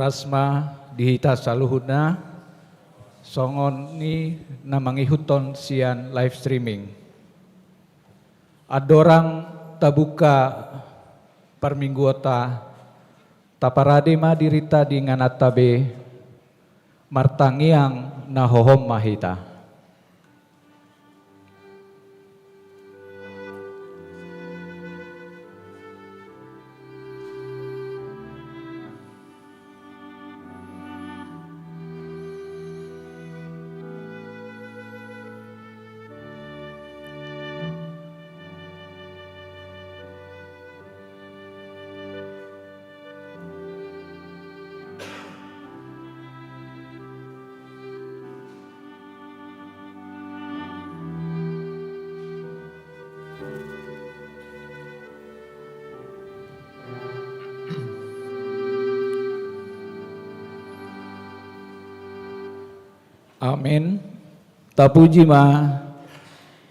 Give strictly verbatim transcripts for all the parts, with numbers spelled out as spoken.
Horas ma di hita saluhutna, songon i na mangihuthon sian live streaming. Andorang tabuka parmingguonta, taparade ma dirinta di ingananta be, martangiang na hohom ma hita. Amin. Tapuji ma,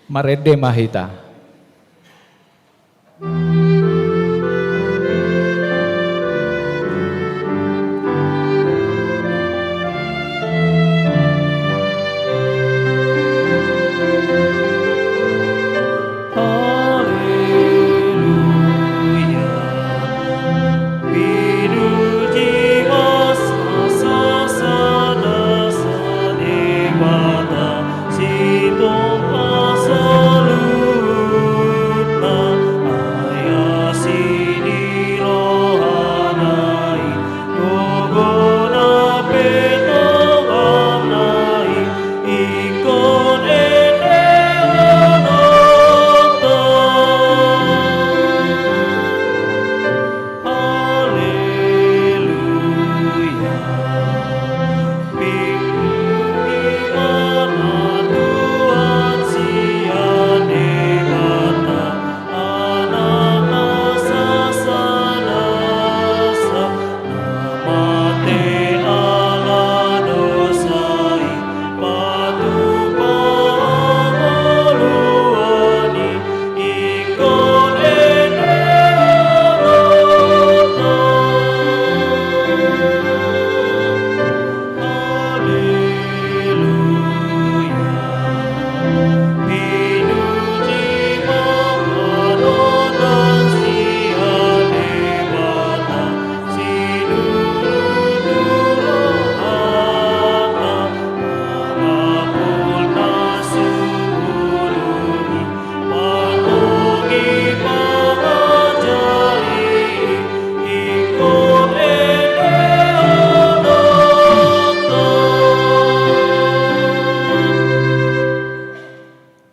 marende ma hita.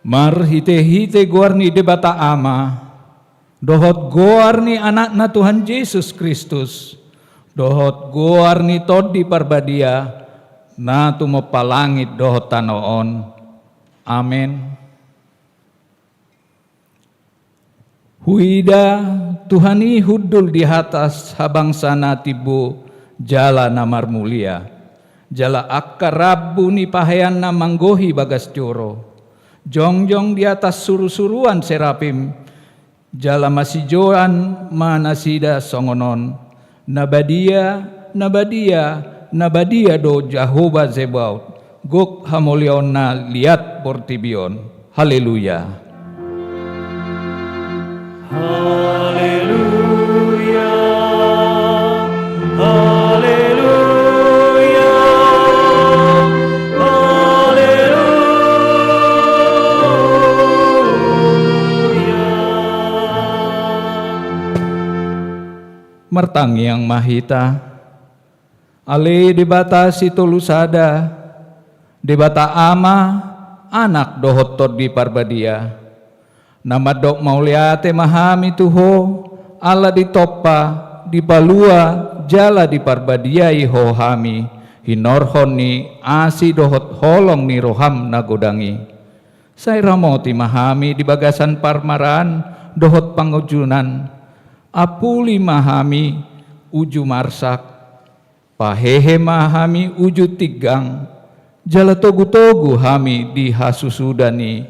Marhitehite goar ni Debata Ama, dohot goar ni Anakna Tuhan Jesus Kristus, dohot goar ni Tondi Parbadia, na tumompa langit dohot tano on. Amen. Huida Tuhan i hundul di atas habangsa na timbo jala na marmulia, jala angka rambu ni paheanna manggohi bagas joro. Jongjong di atas surusuruan serafim, jala masijoan ma nasida songon on: Na badia, na badia, na badia do Jahowa Zebaot, gok hamoliaonna liat portibi on. Haleluya. Haleluya. Haleluya. Haleluya. Martangiang ma hita. Ale Debata Sitolu Sada, Debata Ama, Anak dohot Tondi Parbadia, na mandok mauliate ma hami tu Ho, ala ditompa, dipalua, jala diparbadiai Ho hami, hinorhon ni asi dohot holong ni roham na godang i. Sai ramoti ma hami di bagasan parmaraan dohot pangunjunan. Ampuli ma hami uju marsak, pahehe ma hami uju tinggang, jala togutogu hami di hasusudan i,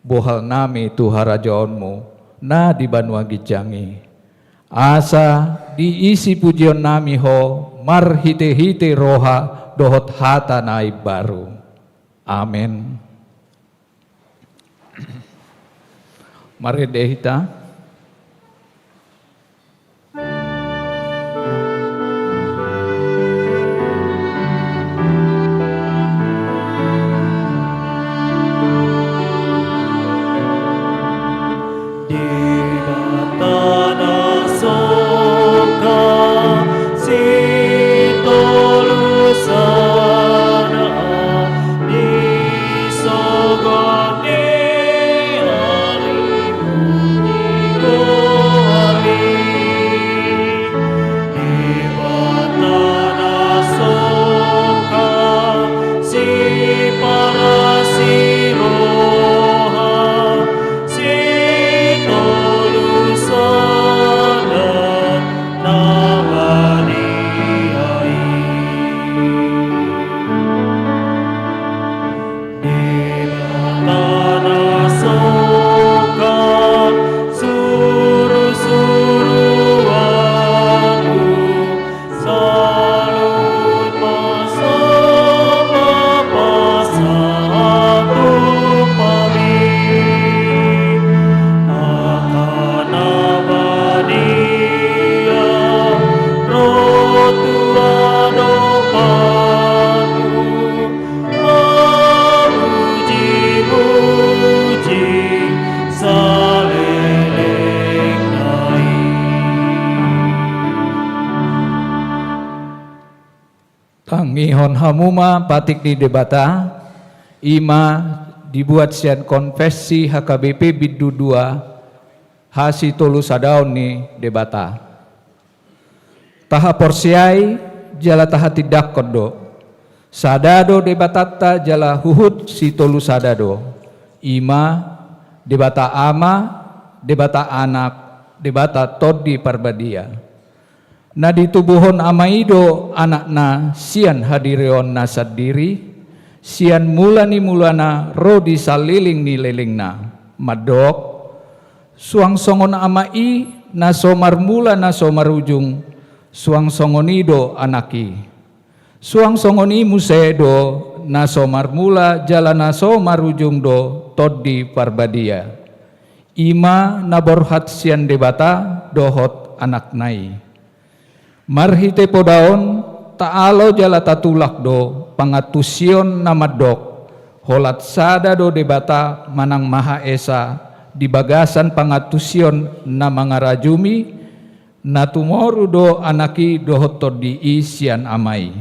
bohal nami tu harajaonmu na di banua ginjang i. Asa diisi pujionnami Ho marhite-hite roha dohot hata na imbaru. Amen. Marende hita. Debata na songka sitolu sada, di sogot ni ari, di goari. Debata na songka siparasi roha, sitolu sada na badia i. Debata na songka suru-suru ahu, salut ma sapa pasahat tu hami. Angka na badia ro tu adopanmu, mamuji-muji saleleng ni ari. Tangihon hamu ma patik ni Debata, i ma dibuat sian Konfessi H K B P bindu dua, hasitolusadaon ni Debata. Tahaporseai jala tahatindangkon do, sada do Debatanta jala huhut sitolusada do, i ma Debata Ama, Debata Anak, Debata Tondi Parbadia. Na ditubuhon Ama i do Anakna sian hadirionna sandiri, sian mula ni mulana ro di saleleng ni lelengna, mandok: Suang songon Ama i na so marmula na so marujung, suang songon i do Anak i. Suang songon i muse do na so marmula jala na so marujung do Tondi Parbadia, i ma na borhat sian Debata dohot Anakna i. Marhite poda on, taalo jala tatulak do pangantusion na mandok: Holan sada do Debata manang Mahaesa di bagasan pangantusion na mangarajumi, na tumoru do Anak i dohot Tondi i sian Ama i.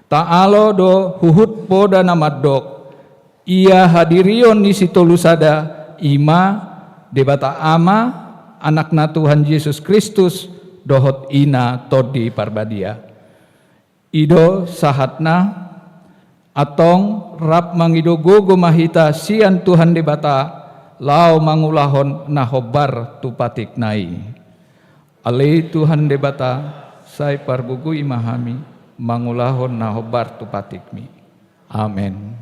Taalo do huhut poda na mandok: Ia hadirion ni sitolusada, i ma Debata Ama, Anakna Tuhan Jesus Kristus, dohot Ina Tondi Parbadia. I do sahatna. Antong rap mangido gogo ma hita sian Tuhan Debata, laho mangulahon na hombar tu patikna i. Ale Tuhan Debata, sai pargogoi ma hami mangulahon na hombar tu patikmi. Amen.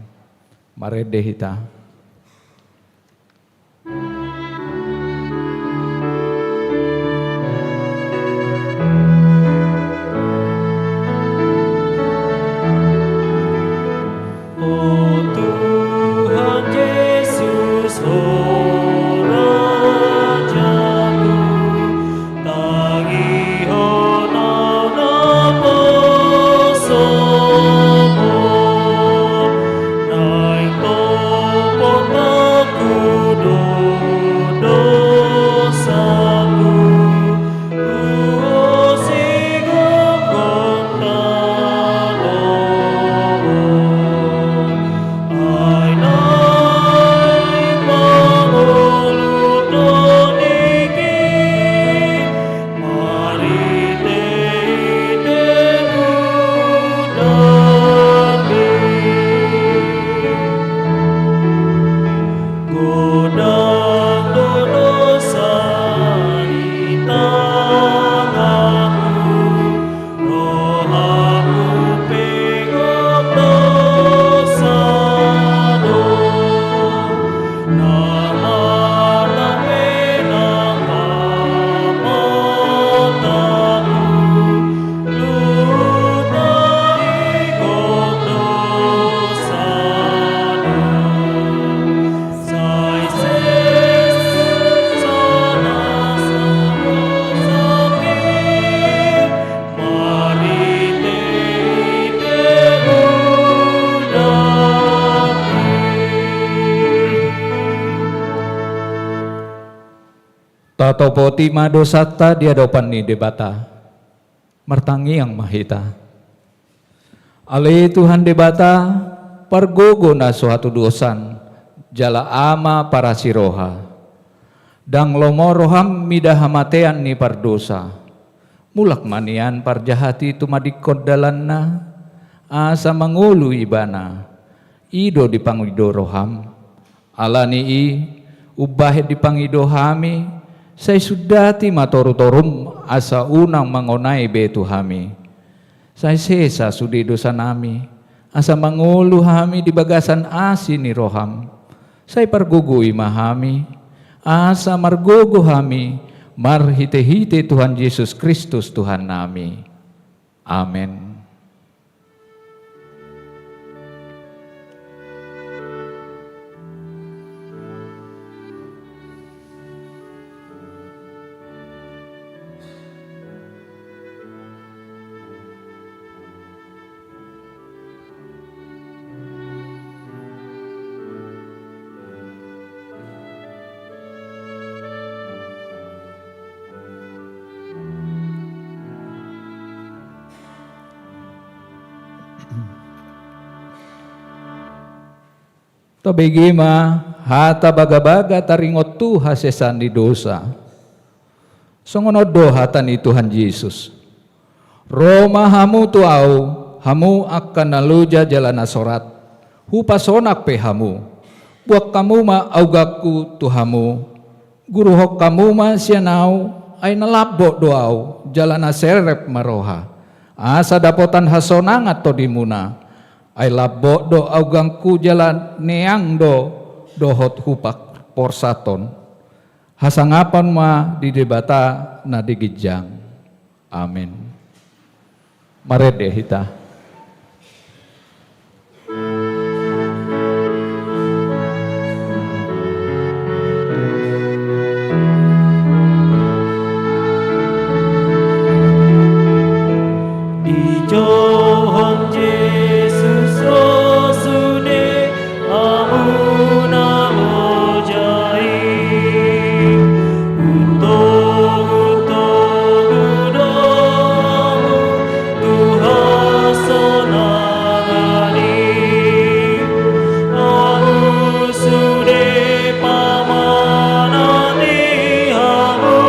Marende hita. O Tuhan Jesus, ho Rajaku, tangihon au naposomu, naeng tong Tatopoti ma dosanta di adopan ni Debata. Martangiang ma hita. Ale Tuhan Debata, pargogo na so hatudosan, jala Ama parasi roha. Ndang lomo roham mida hamatean ni pardosa. Mulak ma nian parjahat i tumadingkon dalanna, asa mangolu ibana. I do dipangido roham. Ala ni i, umbahen dipangido hami, sai sundati ma torutorum asa unang mangonai be tu hami. Sai sesa sude dosanami, asa mangolu hami di bagasan asi ni roham. Sai pargogoi ma hami, asa margogo hami marhitehite Tuhan Jesus Kristus Tuhannami. Amen. Tabege ma hata bagabaga taringot tu hasesaan ni dosa. Songon on do hata ni Tuhan Jesus. Ro ma hamu tu Ahu, hamu angka na loja jala na sorat, hupasonang pe hamu. Boan hamu ma auganku tu hamu. Guruhon hamu ma sian Ahu, ai na lambok do Ahu, jala na serep ma roha. Asa dapotan hasonangan tondimuna, ai lambok do auganku jala neang do dohot hupaporsathon. Hasangapon ma di Debata na di ginjang. Amen. Marende hita. Dijouhon Jesus ro sude hamu na loja i, hutogutogu do hamu tu hasonangan i. Ahu sude pamanat ni hamu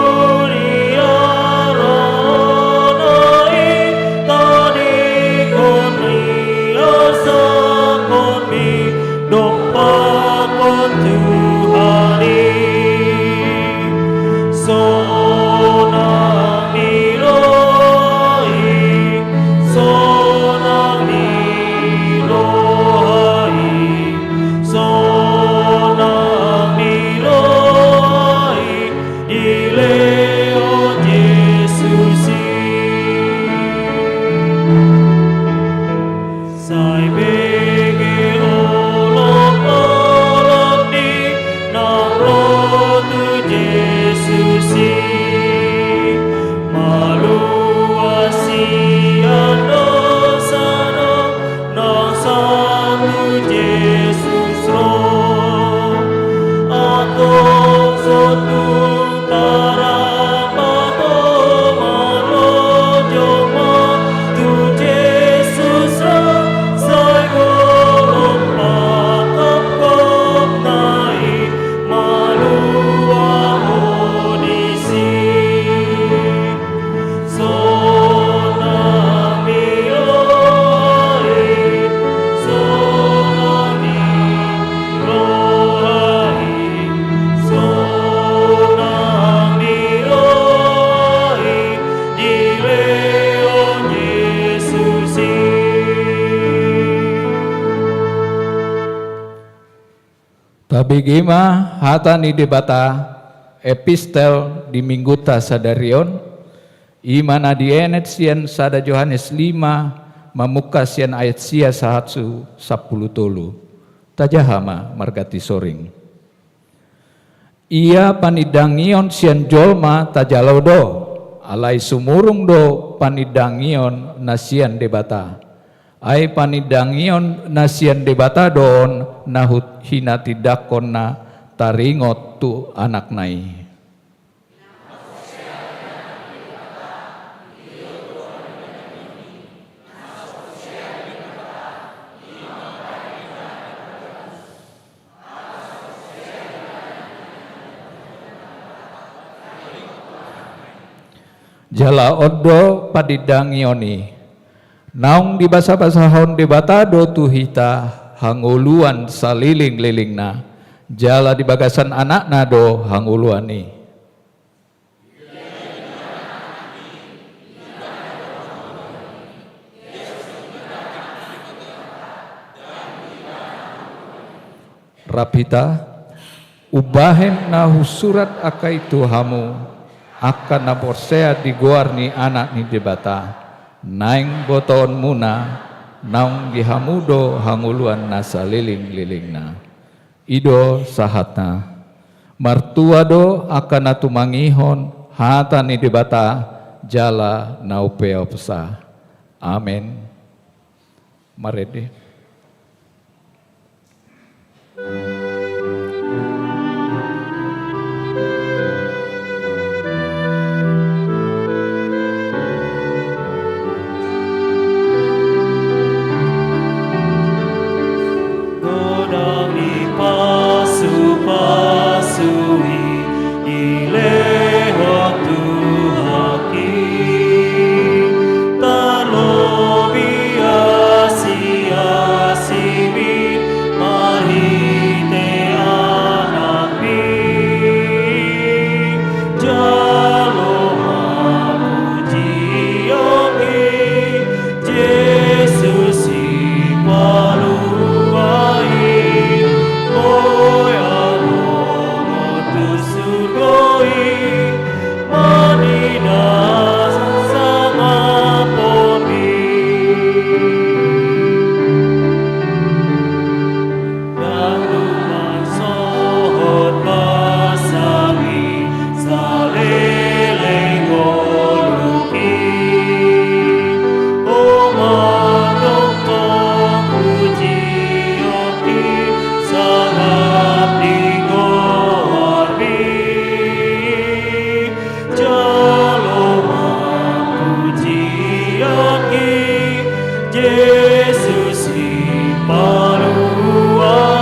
di arona i, tadingkon ni hasangapon ni dompak on Tuhan i. Sonang ni roha i, sonang ni roha i, sonang ni roha i, dilehon Jesus i. Sai bege olopolop ni na ro tu Jesus i, malua sian dosa do na sahat tu Jesus ro. Antong so tung tarpatama lojo ma tu Jesus ro, sai golom pakapkop na i malua ho disi. Sonang ni roha i, sonang ni roha i, sonang ni roha i, dilehon Jesus i. Tabege ma hata ni Debata, epistel di minggunta sadari on, i ma na dienet sian sada Johannes lima, mamungka sian ayat sia sahat tu sampulu tolu. Tajaha ma marganti soring. Ia panindangion sian jolma tajalo do, alai sumurung do panindangion na sian Debata. Ai panindangion na sian Debata do on na hu-, hinatindangkon na taringot tu Anakna i. Jala on do pandindangion i: Naung dibasabasahon Debata do tu hita hangoluan salelenglelengna, jala di bagasan Anakna do hangoluan i. Rap hita. Umbahen na husurat angka i tu hamu, angka na porsea di goar ni Anak ni Debata, naeng botoonmuna, naung di hamu do hangoluan na salelenglelengna. I do sahatna. Martua do angka na tumangihon hata ni Debata jala na umpeopsa. Amen. Marende. Godang ni pasupasu i dilehon Tuhan i, tarlobi asi-asi mi marhite Anakmi. Jalo ma pujion i, Jesus Sipalua i, boi abongon tu surgo i, marnida sangap on be. Ndang tumangsohot basa i saleleng ngolu i. Ho ma tongtong pujion i, sangap di goarmi. Jalo ma pujion i, Jesus Sipalua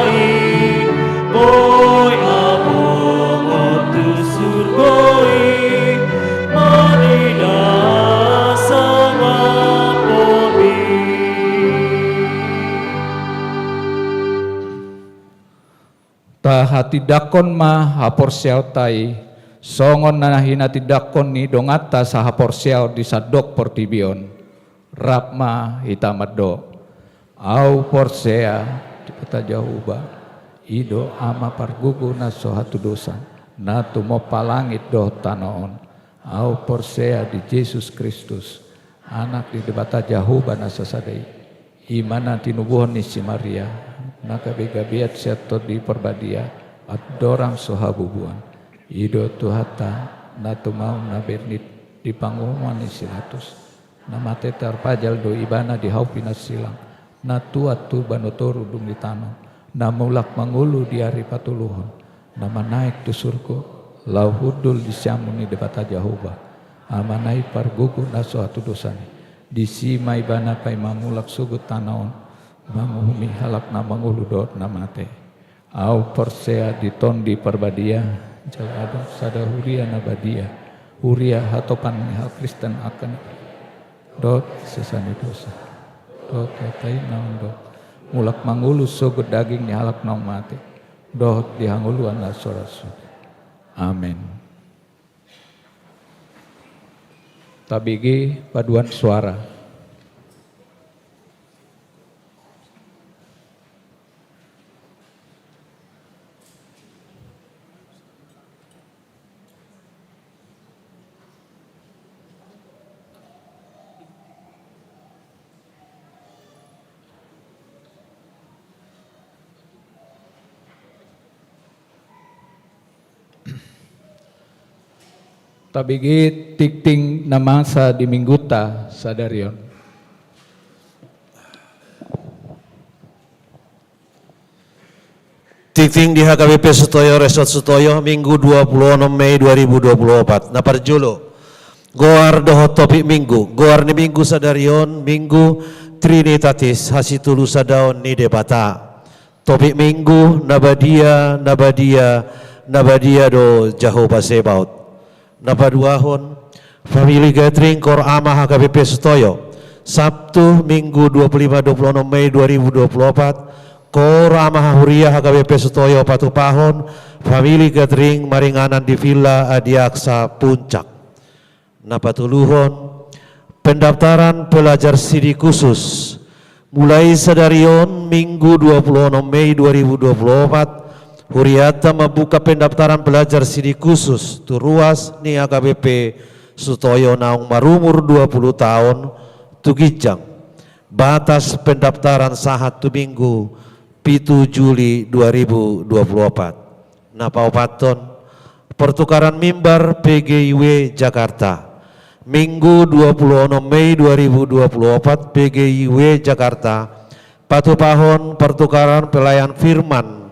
i, boi abongon tu surgo i, marnida sangap on be. Tahatindangkon ma haporseaonta i, songon na hinatindangkon ni donganta sahaporseaon di sandok portibi on. Rap ma hita mandok: Ahu porsea di Debata Jahowa, i do Ama pargogo na so hatudosan, na tumompa langit dohot tano on. Ahu porsea di Jesus Kristus, Anak ni Debata Jahowa na sasada i. I ma na tinubuhon ni si Maria, na gabegabean sian Tondi Parbadia, andorang so habubuan. I do Tuhanta, na tumaon na bernit di panguhuman ni si Latus. Na mate tarpajal do Ibana di hau pinarsilang, na tuat tu banua toru dung ditanom, na mulak mangolu di ari patoluhon, na manaek tu surgo, laho hundul di siamun ni Debata Jahowa, Amana i pargogo na so hatudosan i. Disi ma Ibana paima mulak sogot tu tano on, manguhumi halak na mangolu dohot na mate. Ahu porsea di Tondi Parbadia, jala adong sada huria na badia, huria hatopan ni halak Kristen angka na dohot sesa ni dosa. Dohot hata i na mandok, mulak mangolu sogot daging ni halak naung mate, dohot di hangoluan na so ra sude. Amen. Tabege paduan suara. Tabege tingting na masa di Minggunta sadari on. Tingting di H K B P Sutoyo, Resort Sutoyo, Minggu dua puluh enam Mei dua ribu dua puluh empat. Na parjolo, goar dohot topik Minggu. Goar ni Minggu sadari on, Minggu Trinitatis, hasitolu sadaon ni Debata. Topik Minggu: Na badia, na badia, na badia do Jahowa Zebaot. Na paduahon, Family Gathering Kor Ama H K B P Sutoyo, Sabtu, Minggu, dua puluh lima, dua puluh enam Mei dua ribu dua puluh empat, Kor Ama Huria H K B P Sutoyo patupahon Family Gathering maringanan di Villa Adiaksa Puncak. Na patoluhon, pendaftaran pelajar sidik khusus. Mulai sadari on, Minggu, dua puluh enam Mei dua ribu dua puluh empat, hurianta mambuka pendaftaran pelajar sidik khusus tu ruas ni H K B P Sutoyo naung marumur dua puluh taon tu ginjang. Batas pendaftaran sahat tu Minggu, pitu Juli dua ribu dua puluh empat. Na paopathon, pertukaran mimbar P G I W Jakarta. Minggu, dua puluh enam Mei dua ribu dua puluh empat, P G I W Jakarta patupahon pertukaran pelayan firman,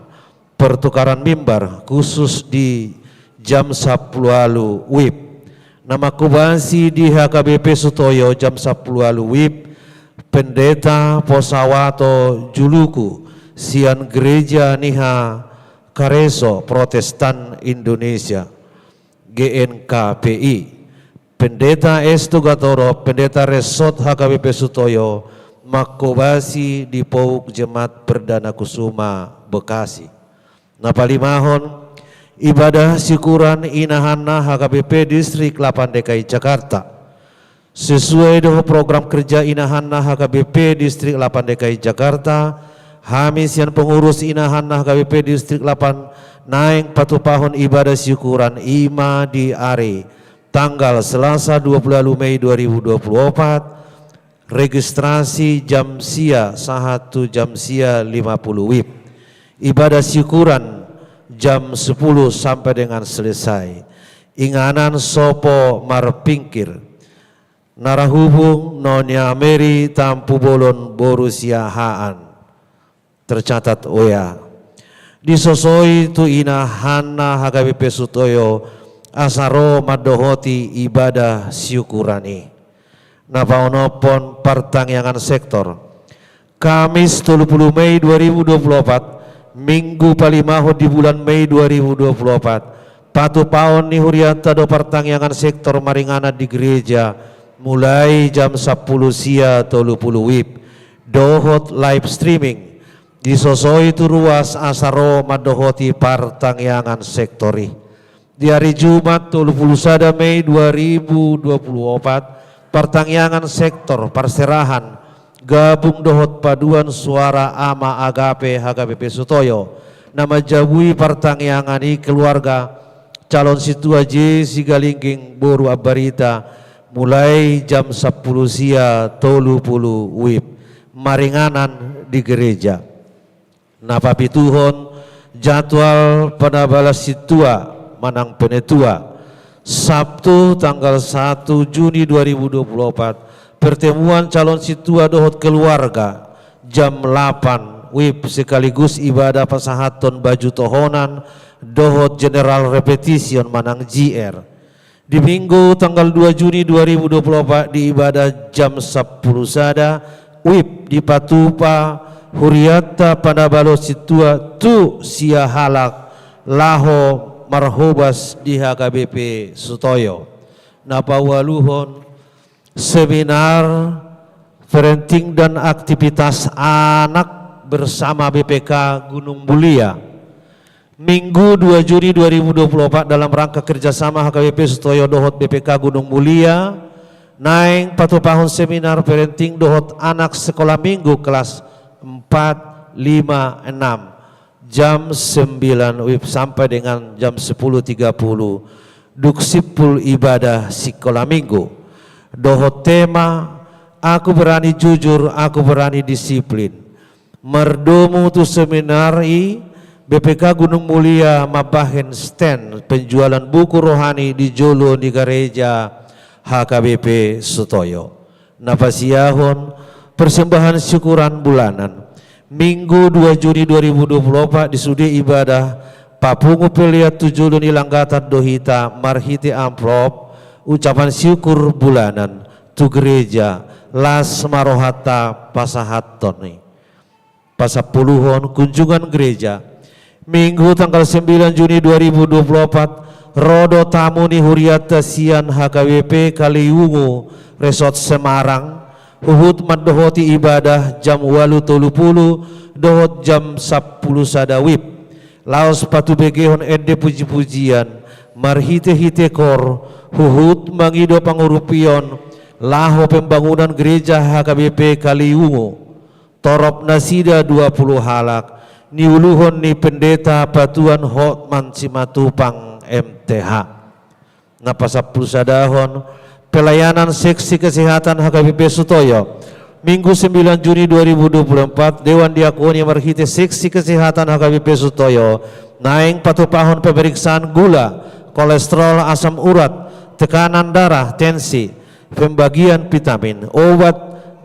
pertukaran mimbar khusus di jam sampulu ualu WIB. Na manghobasi di H K B P Sutoyo jam sampulu ualu WIB, Pendeta Posawato Juluku, sian Gereja ni Hakareso Protestan Indonesia, G N K P I. Pendeta Estu Gatoro, Pendeta Resort H K B P Sutoyo, manghobasi di Pouk Jemaat Perdana Kusuma Bekasi. Na palimahon, ibadah syukuran Ina Hanna H K B P Distrik lapan D K I Jakarta. Sesuai dohot program kerja Ina Hanna H K B P Distrik lapan D K I Jakarta, hami sian pengurus Ina Hanna H K B P Distrik lapan naeng patupahon ibadah syukuran i ma di ari tanggal Selasa dua puluh ualu Mei dua ribu dua puluh empat, registrasi jam sia sahat tu jam sia lima puluh WIB. Ibadah syukuran jam sepuluh sampai dengan selesai. Inganan sopo marpingkir. Narahubung Nonia Mary Tampubolon boru Siahaan. Tercatat W A. Disosoi tu Ina Hanna H K B P Sutoyo asa ro mandohoti ibadah syukuran i. Na paonomhon, partangiangan sektor. Kamis tolu puluh Mei dua ribu dua puluh empat, Minggu palimahon di bulan Mei dua ribu dua puluh empat, patupaon ni hurianta do partangiangan sektor maringanan di gereja, mulai jam sampulu sia tolu puluh WIB, dohot live streaming. Disosoi tu ruas asa ro mandohoti partangiangan sektor i. Di ari Jumat tolu puluh sada Mei dua ribu dua puluh empat, partangiangan sektor parserahan gabung dohot paduan suara Ama Agape H K B P Sutoyo, na manjabui partangiangan i keluarga calon sintua J Sigalingging boru Ambarita, mulai jam sampulu sia tolu puluh WIB, maringanan di gereja. Na papituhon, jadwal panabalan sintua manang penetua. Sabtu tanggal satu Juni dua ribu dua puluh empat, pertemuan calon sintua dohot keluarga jam lapan WIB, sekaligus ibadah pasahathon baju tohonan dohot general repetition manang G R. Di Minggu tanggal dua Juni dua ribu dua puluh empat, di ibadah jam sampulu sada WIB, dipatupa hurianta panabalan sintua tu Siahalak laho marhobas di H K B P Sutoyo. Na paualuhon, seminar parenting dan aktivitas anak bersama B P K Gunung Mulia. Minggu dua Juni dua ribu dua puluh empat, dalam rangka kerjasama H K B P Sutoyo dohot B P K Gunung Mulia, naeng patupahon seminar parenting dohot anak sekolah minggu kelas empat, lima, enam, jam sembilan WIB sampai dengan jam sepuluh tiga puluh, dung simpul ibadah sikola minggu. Dohot tema, Aku Berani Jujur, Aku Berani Disiplin. Mardomu tu seminar i, B P K Gunung Mulia mambahen stand penjualan buku rohani di jolo ni gareja H K B P Sutoyo. Na pasiahon, persembahan syukuran bulanan. Minggu dua Juni dua ribu dua puluh empat, di sude ibadah, papungu pelean tu jolo ni langgatan do hita marhite amplop ucapan syukur bulanan tu gereja, las ma rohanta pasahathon i. Pasampuluhon, kunjungan gereja. Minggu tanggal sembilan Juni dua ribu dua puluh empat, Ro do tamu ni hurianta sian H K B P Kaliwungu, Resort Semarang, huhut mandohoti ibadah jam ualu tolu pulu dohot jam sampulu sada wib. Laos patubegehon ende pujipujian, marhitehite kor, huhut mangido pangurupion, laho pembangunan gereja H K B P Kaliwungu. Torop nasida dua pulu halak, niuluhon ni Pendeta Patuan Hotman Simatupang M T H. Na pasampulu sadahon, pelayanan seksi kesehatan H K B P Sutoyo. Minggu sembilan Juni dua ribu dua puluh empat, Dewan Diakoni marhite seksi kesehatan H K B P Sutoyo, naeng patupahon pemeriksaan gula, kolesterol, asam urat, tekanan darah, tensi, pembagian vitamin, obat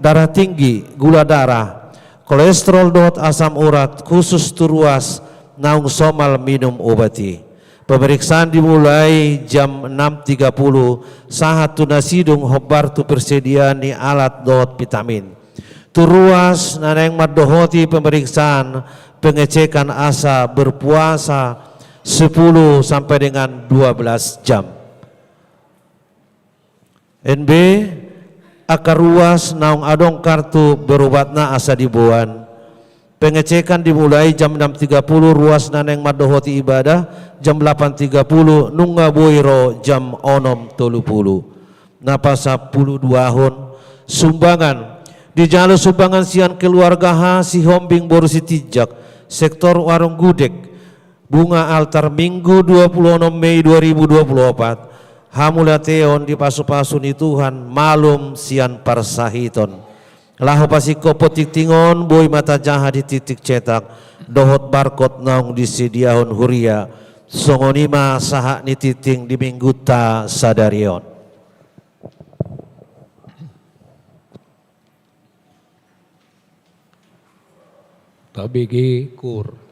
darah tinggi, gula darah, kolesterol dohot asam urat khusus tu ruas naung somal minum obat i. Pemeriksaan dimulai jam enam tiga puluh, sahat tu na sidung hombar tu persediaan ni alat dohot vitamin. Tu ruas na naeng mandohoti pemeriksaan, pengecekan asa berpuasa sepuluh sampai dengan dua belas jam. N B, angka ruas naung adong kartu berobatna asa diboan. Pengecekan dimulai jam enam tiga puluh, ruas na naeng mandohoti ibadah jam delapan tiga puluh, nunga boi ro jam onom tolu puluh. Na pasampulu duahon, sumbangan. Dijalo sumbangan sian keluarga H Sihombing boru Sitinjak, sektor Warung Gudeg, bunga altar, Minggu dua puluh onom Mei dua ribu dua puluh opat, hamuliateon di pasupasu ni Tuhan, malum sian parsahiton. Laho pasingkophon tingting on, boi ma tajaha di tingting cetak dohot barkot naung disediahon huria. Songon i ma sahat ni tingting di Minggunta sadari on. Tabege kur.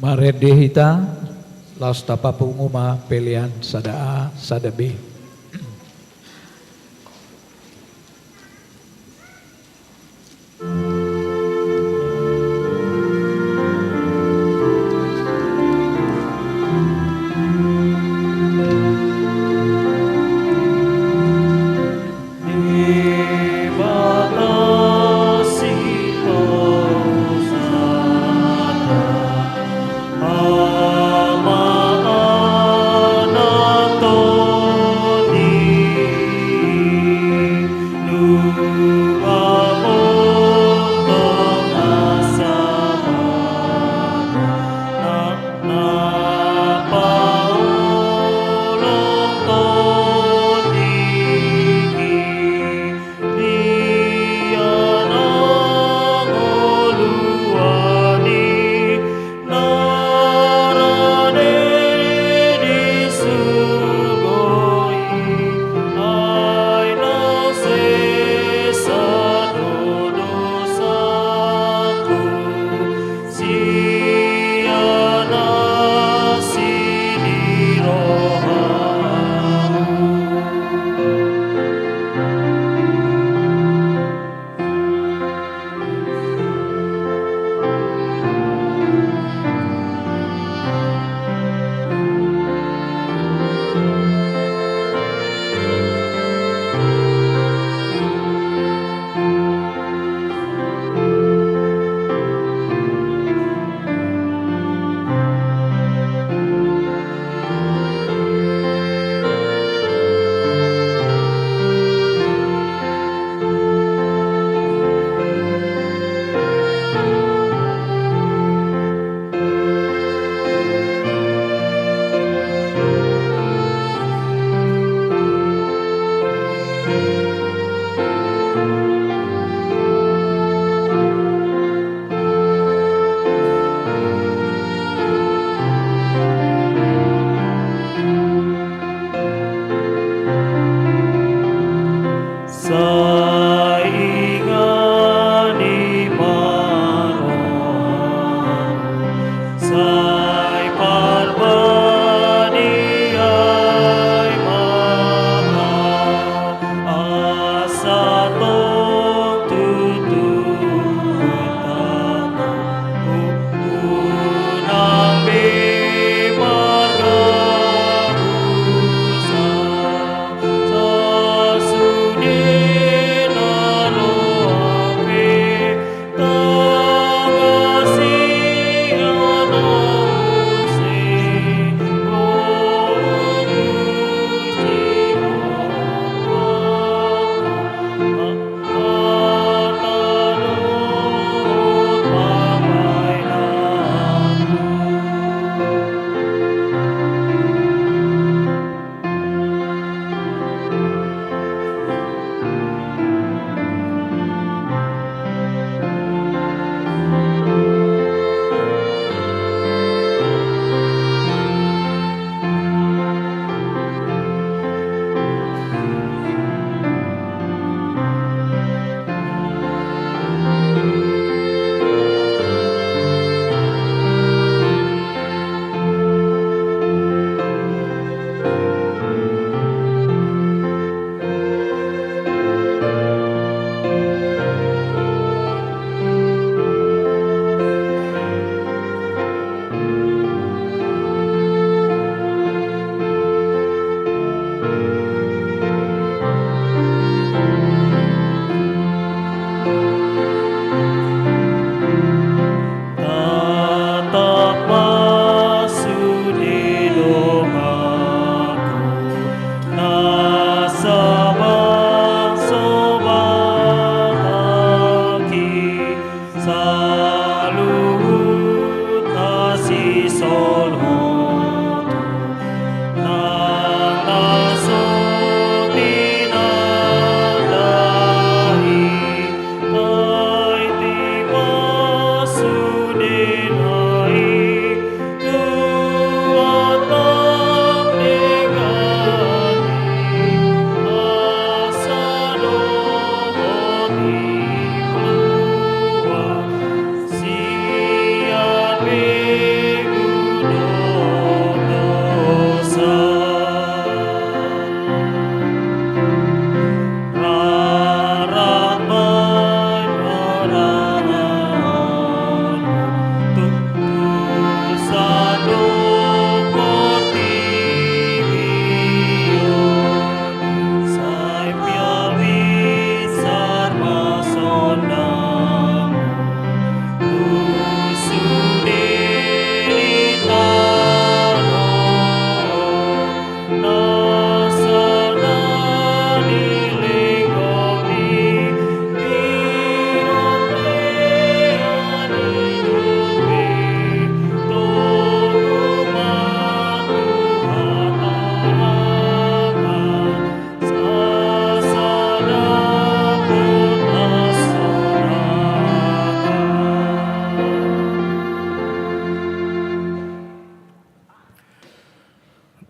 Marende hita, laos tapapungu ma pelean sada A, sada B.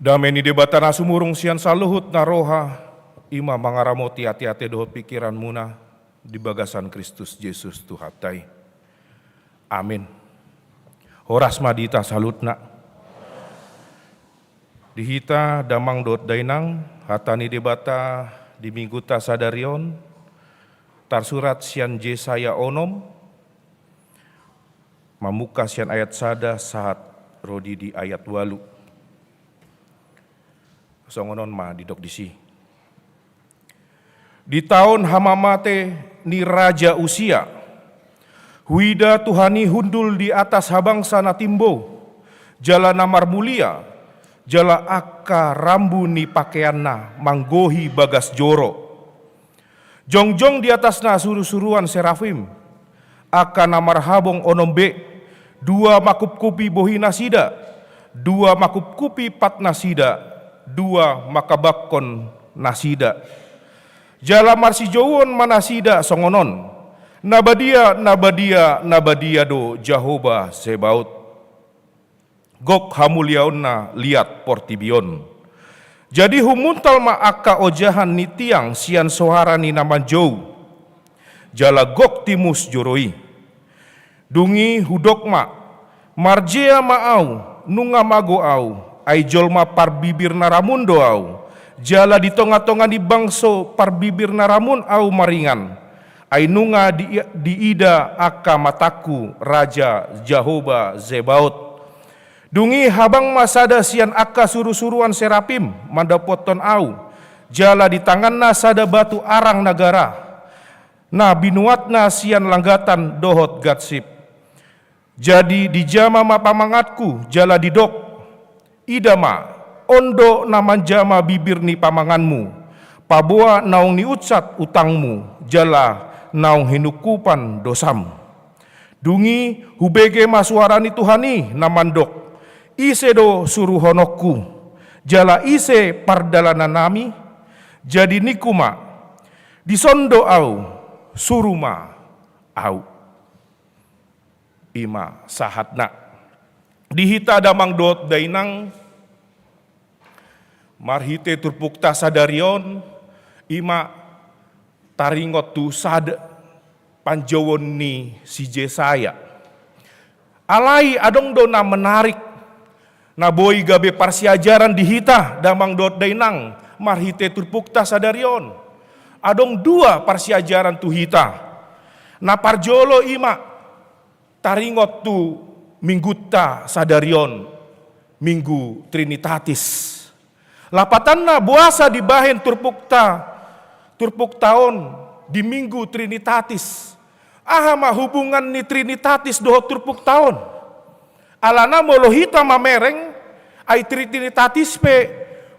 Dame ni Debata na sumurung sian saluhut na roha, i ma mangaramoti ateate dohot pingkiranmuna di bagasan Kristus Jesus Tuhanta i. Amin. Horas ma di hita saluhutna. Di hita damang dohot dainang, hata ni Debata di mingguta sadari on tarsurat sian Jesaya onom, mamungka sian ayat sada sahat ro di, di ayat ualu. Songon on ma didok disi. Di taon hamamate ni Raja Usia, huida Tuhan i hundul di atas habangsa na timbo, jala na marmulia, jala angka rambu ni pakeanna manggohi bagas joro. Jongjong di atasna surusuruan serafim, angka na marhabong onom be, dua mangkupkupi bohinasida, dua mangkupkupi patnasida, dua mangkabangkon nasida. Jala marsijouon ma nasida songon on: Na badia, na badia, na badia do Jahowa Zebaot. Gok hamuliaonna liat portibi on. Jadi humuntal ma angka ojahan ni tiang sian soara ni na manjou, jala gok timus joro i. Dung i hudok ma: Marjea ma au, nunga mago au, ai jolma parbibir na ramun do au, jala di tongatonga ni bangso parbibir na ramun au maringan. Ai nunga di, diida angka matangku Raja Jahowa Zebaot. Dung i habang ma sada sian angka surusuruan serafim mandapothon au, jala di tanganna sada batu arang na gara, na binuatna sian langgatan dohot gansip. Jadi dijama ma pamanganku, jala didok: Ida ma, on do na manjama bibir ni pamanganmu, paboa naung niunsat utangmu, jala naung hinungkupan dosam. Dung i hubege ma soara ni Tuhan i na mandok: Ise do suruhononku, jala ise pardalanannami? Jadi ningku ma: Dison do au, suru ma au. I ma sahatna. Di hita damang dohot dainang, marhite turpukta sadari on, i ma taringot tu sada panjouon ni si Jesaya. Alai adong do na menarik, na boi gabe parsiajaran di hita damang dohot dainang, marhite turpukta sadari on. Adong dua parsiajaran tu hita. Na parjolo i ma taringot tu mingguta sadari on, Minggu Trinitatis. Lapatanna, boasa dibahen turpukta, turpukta on di Minggu Trinitatis? Aha ma hubungan ni Trinitatis dohot turpukta on? Alana molo hita mamereng, ai Trinitatis pe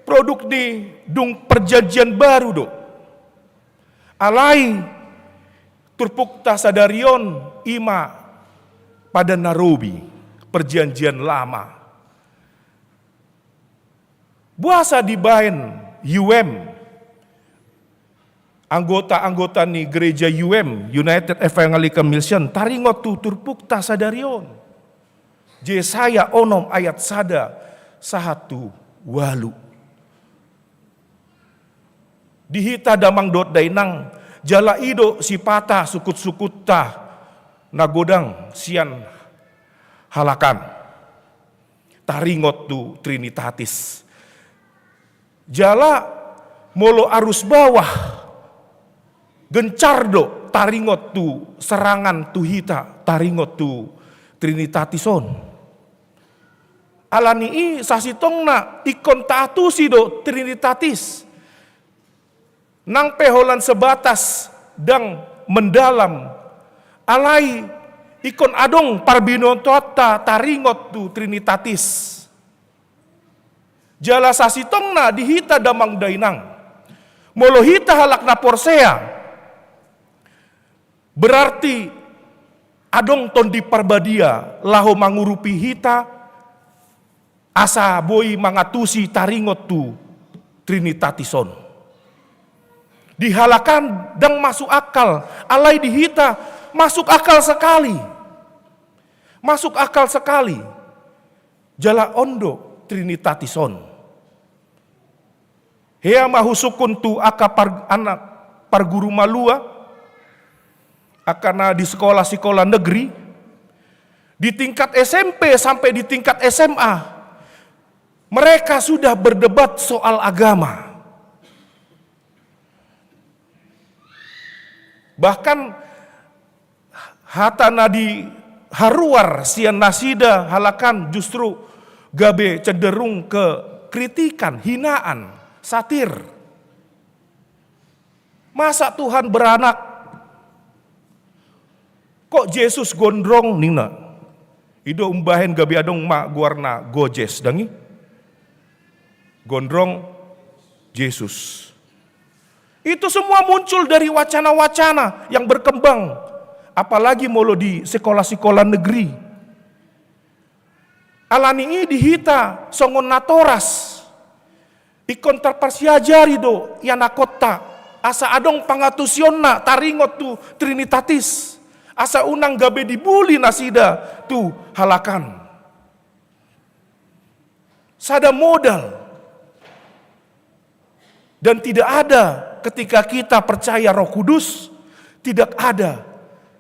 produk ni dung Perjanjian Baru do. Alai turpukta sadari on i ma Padan na Robi, Perjanjian Lama. Boasa dibahen U M, anggota-anggota ni gereja U M, United Evangelical Mission, taringot tu turpukta sadari on? Jesaya onom ayat sada sahat tu ualu. Di hita damang dohot dainang, jala i do sipata sungkunsungkunta na godang sian halak an taringot tu Trinitatis. Jala molo arus bawah, gencar do taringot tu serangan tu hita taringot tu Trinitatis on. Alani i sasintongna ingkon taantusi do Trinitatis. Nang pe holan sebatas ndang mendalam, alai ingkon adong parbinotoanta taringot tu Trinitatis. Jala sasintongna di hita damang dainang, molo hita halak na porsea, berarti adong Tondi Parbadia laho mangurupi hita, asa boi mangantusi taringot tu Trinitatis on. Di halak an ndang masuk akal, alai di hita masuk akal sekali. Masuk akal sekali. Jala on do Trinitatis on. Hea ma husungkun tu angka par-, anak parguru malua, angka na di sekolah-sekolah negeri, di tingkat S M P sampai di tingkat S M A, mereka sudah berdebat soal agama. Bahkan hata na diharuar sian nasida halak an justru gabe cenderung ke kritikan, hinaan, satir. Masa Tuhan beranak? Kok Jesus gondrong ninna? I do umbahen gabe adong ma goarna Gojes, dang i? Gondrong Jesus. Itu semua muncul dari wacana-wacana yang berkembang, apalagi molo di sekolah-sekolah negeri. Alani i di hita songon natoras, ingkon tarpasiajari do ianakhonta, asa adong pangatusionna taringot tu Trinitatis, asa unang gabe dibuli nasida tu halak an. Sada modal. Dan tidak ada, ketika kita percaya Roh Kudus, tidak ada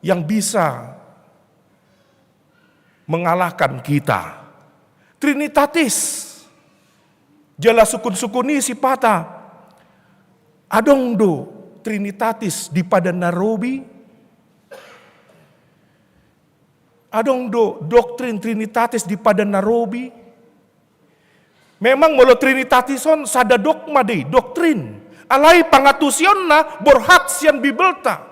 yang bisa mengalahkan kita. Trinitatis. Jala sungkun-sungkun i sipata, adong do Trinitatis di Padan na Robi? Adong do doktrin Trinitatis di Padan na Robi? Memang molo Trinitatis on sada dogma do i, doktrin. Alai pangatusionna borhat sian Bibelta.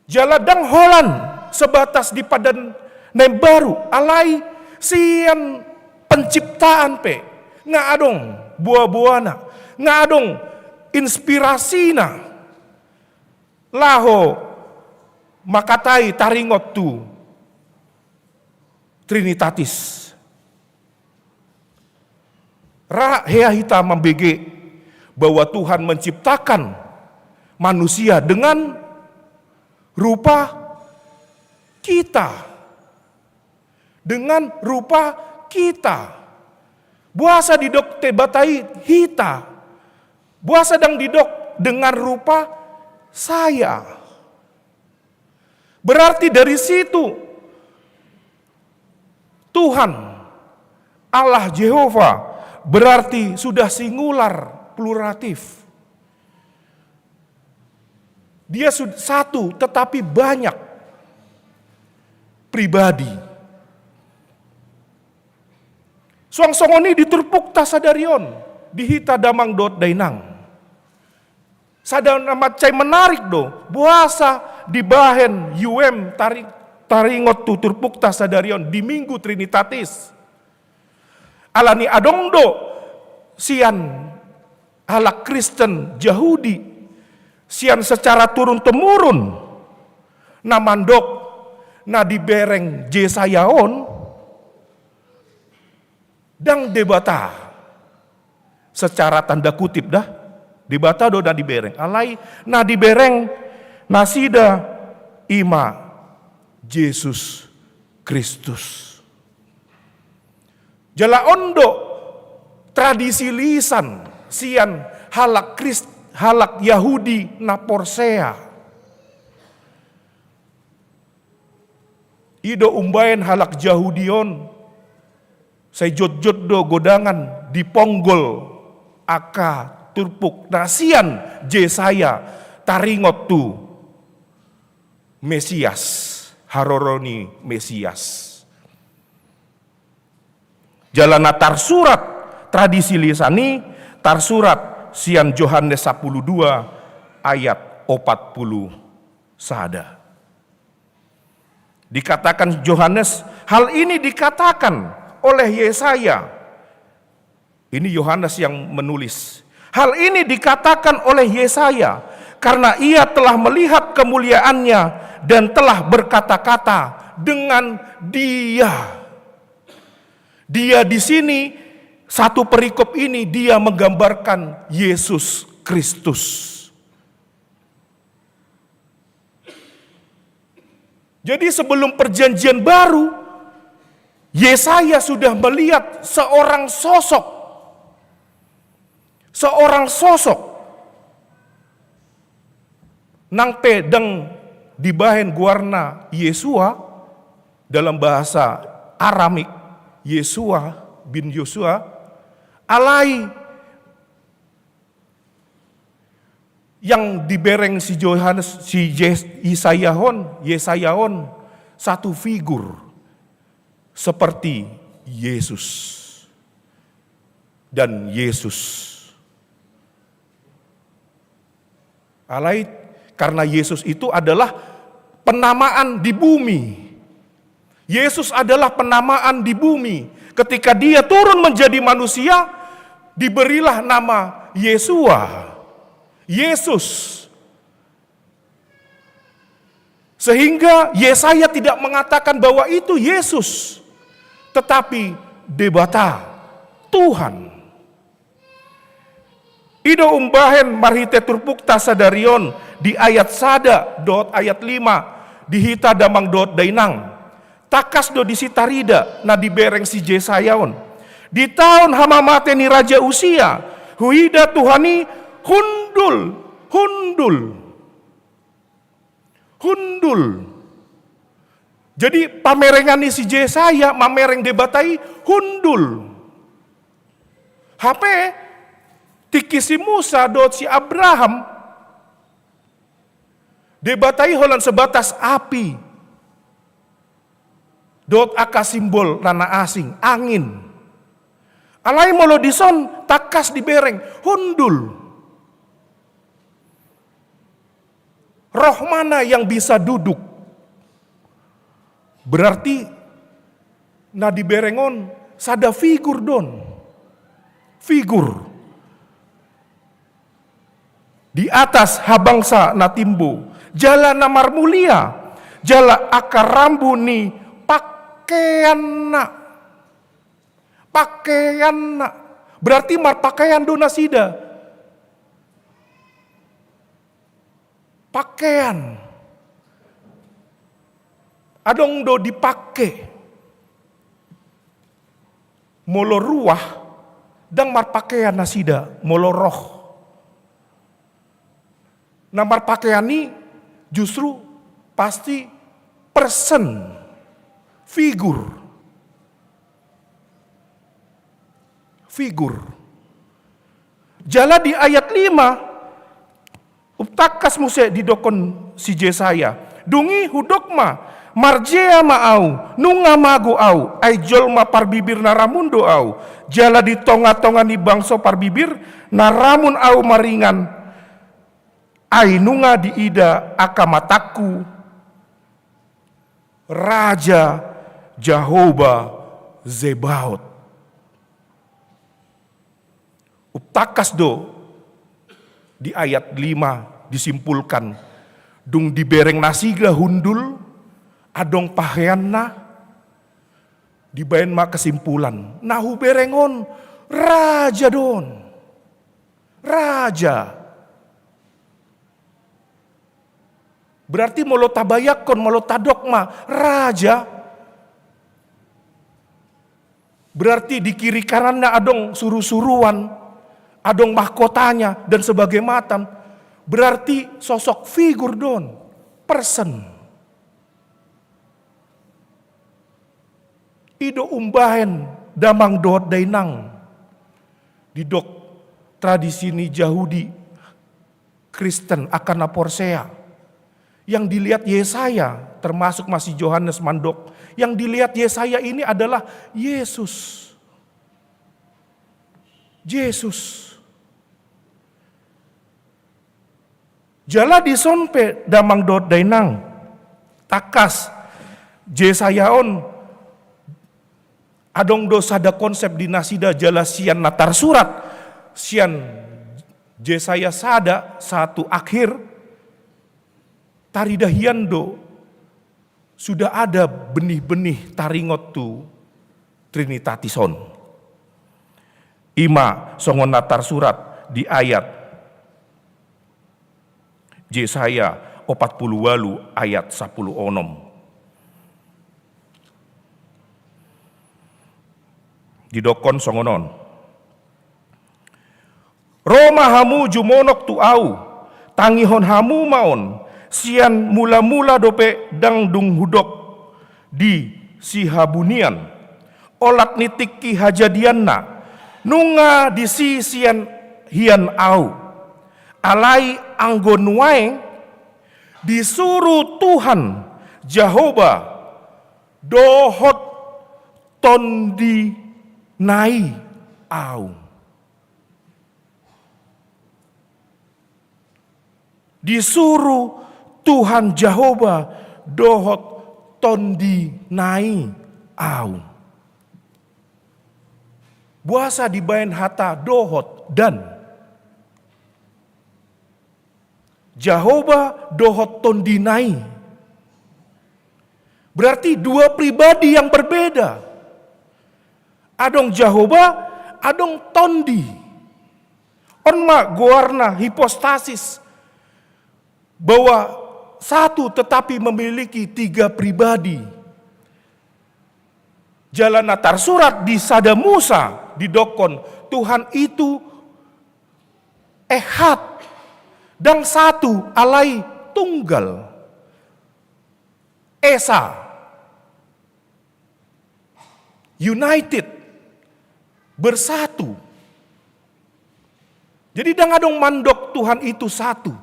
Jala ndang holan sebatas di Padan na Imbaru, alai sian penciptaan pe nga adong boa-boana, nga adong inspirasina laho mangkatai taringot tu Trinitatis. Ra hea hita mambege bahwa Tuhan menciptakan manusia dengan rupa kita. Dengan rupa kita. Boasa didok Debata i hita? Boasa ndang didok dengan rupa saya? Berarti dari situ Tuhan, Allah Jehovah, berarti sudah singular, pluratif. Dia sud-, satu, tetapi banyak pribadi. Suang songon i di turpukta sadari on, di hita damang dohot dainang. Sada na mansai menarik do, boasa dibahen U M tari-, taringot tu turpukta sadari on di Minggu Trinitatis. Alani adong do sian halak Kristen Jahudi, sian secara turun-temurun, na mandok na dibereng Jesaya on, ndang Debata. Secara tanda kutip da, Debata do na dibereng. Alai na dibereng nasida i ma Jesus Kristus. Jala on do tradisi lisan sian halak Krist-, halak Yahudi na porsea. I do umbahen halak Jahudi on sai jotjot do godangan diponggol angka turpuk na sian Jesaya taringot tu Mesias, haroro ni Mesias. Jala na tarsurat tradisi lisan i, tarsurat sian Johannes sapuluh dua ayat opat puluh sada. Dikatakan Johannes, hal ini dikatakan oleh Yesaya. Ini Yohanes yang menulis. Hal ini dikatakan oleh Yesaya, karena ia telah melihat kemuliaannya dan telah berkata-kata dengan dia. Dia di sini, satu perikop ini, dia menggambarkan Yesus Kristus. Jadi sebelum perjanjian baru, Yesaya sudah melihat seorang sosok. seorang sosok nang pe ndang dibahen goarna Yesua dalam bahasa Aramik, Yesua bin Yosua, alai yang dibereng si Johannes, si Yes-, Yesaya on, Yesaya on, satu figur seperti Yesus dan Yesus. Alai karena Yesus itu adalah penamaan di bumi. Yesus adalah penamaan di bumi. Ketika dia turun menjadi manusia, diberilah nama Yesua, Yesus. Sehingga Yesaya tidak mengatakan bahwa itu Yesus, tetapi Debata, Tuhan. I do umbahen marhite turpukta sadari on di ayat sada dohot ayat lima di hita damang dohot dainang. Tangkas do disi tarida na dibereng si Jesaya on. Di taon hamamate ni Raja Usia, huida Tuhan i hundul, hundul. Hundul. Jadi pamerengan ni si Jesaya, mamereng Debata i hundul. Hape tingki si Musa dohot si Abraham, Debata i holan sebatas api dohot angka simbol na asing, angin. Alai molo dison tangkas dibereng, hundul. Roh mana yang bisa duduk? Berarti na dibereng on sada figur do on. Figur. Di atas habangsa na timbo, jala na marmulia, jala angka rambu ni pakeanna. Pakeanna. Berarti marpakean do nasida. Pakean. Adong do dipake. Molo ruah, ndang marpakean nasida, molo roh. Na marpakean i justru pasti person, figur. Figur. Jala di ayat lima, umtangkas muse didokkon si Jesaya. Dung i hudok ma, marjea ma au, nunga mago au, ai jolma parbibir na ramun do au. Jala di tongatonga ni bangso parbibir na ramun au maringan, ai nunga diida angka matangku Raja Jahowa Zebaot. Umtangkas do di ayat lima disimpulkan, dung dibereng nasida hundul, adong paheanna, dibaen ma kesimpulan, na hubereng on raja do on. Raja. Berarti molo tabayangkon, molo tadok ma raja, berarti di kiri kananna adong surusuruan, adong mahkotanya, dan sebagainya. Berarti sosok figur do on, person. I do umbahen damang dohot dainang, didok tradisi ni Jahudi, Kristen, angka na porsea. Yang dilihat Yesaya, termasuk ma si Johannes mandok, yang dilihat Yesaya ini adalah Yesus. Yesus. Jala dison pe damang dohot dainang, tangkas Jesaya on adong do sada konsep di nasida jala sian na tarsurat, sian Jesaya sada, satu akhir, tarida hian do sudah ada benih-benih taringot tu Trinitatis on. I ma songon na tarsurat di ayat Jesaya opat pulu ualu ayat sampulu onom. Didokkon songon on. ma hamu jumonok tu ahu, tangihon hamu ma on, sian mula-mula dope ndang dung hudok di sihabunian. Olat ni tingki hajadianna, nunga disi sian hian ahu. Alai anggo nuaeng, disuru Tuhan Jahowa dohot Tondi na i ahu. Disuru Tuhan Jahowa dohot Tondi na i ahu. Boasa dibaen hata dohot dan? Jahowa dohot Tondi na i. Berarti dua pribadi yang berbeda. Adong Jahowa, adong Tondi. On ma goarna hipostasis, bahwa satu tetapi memiliki tiga pribadi. Jala na tarsurat di Sada Musa didokkon, Tuhan itu Ehad, ndang satu, alai tunggal. Esa, united, bersatu. Jadi ndang adong mandok Tuhan itu satu.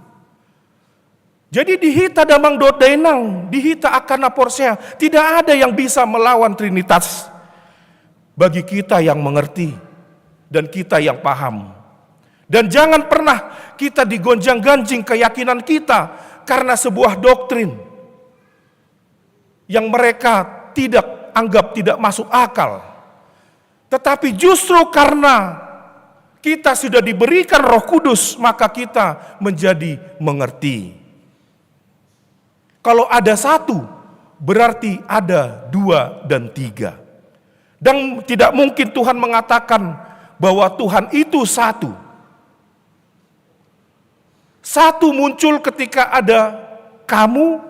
Jadi di hita damang dohot dainang, di hita angka na porsea, tidak ada yang bisa melawan Trinitas. Bagi kita yang mengerti dan kita yang paham. Dan jangan pernah kita digonjang-ganjing keyakinan kita karena sebuah doktrin yang mereka tidak anggap tidak masuk akal. Tetapi justru karena kita sudah diberikan Roh Kudus, maka kita menjadi mengerti. Kalau ada satu, berarti ada dua dan tiga. Dan tidak mungkin Tuhan mengatakan bahwa Tuhan itu satu. Satu muncul ketika ada kamu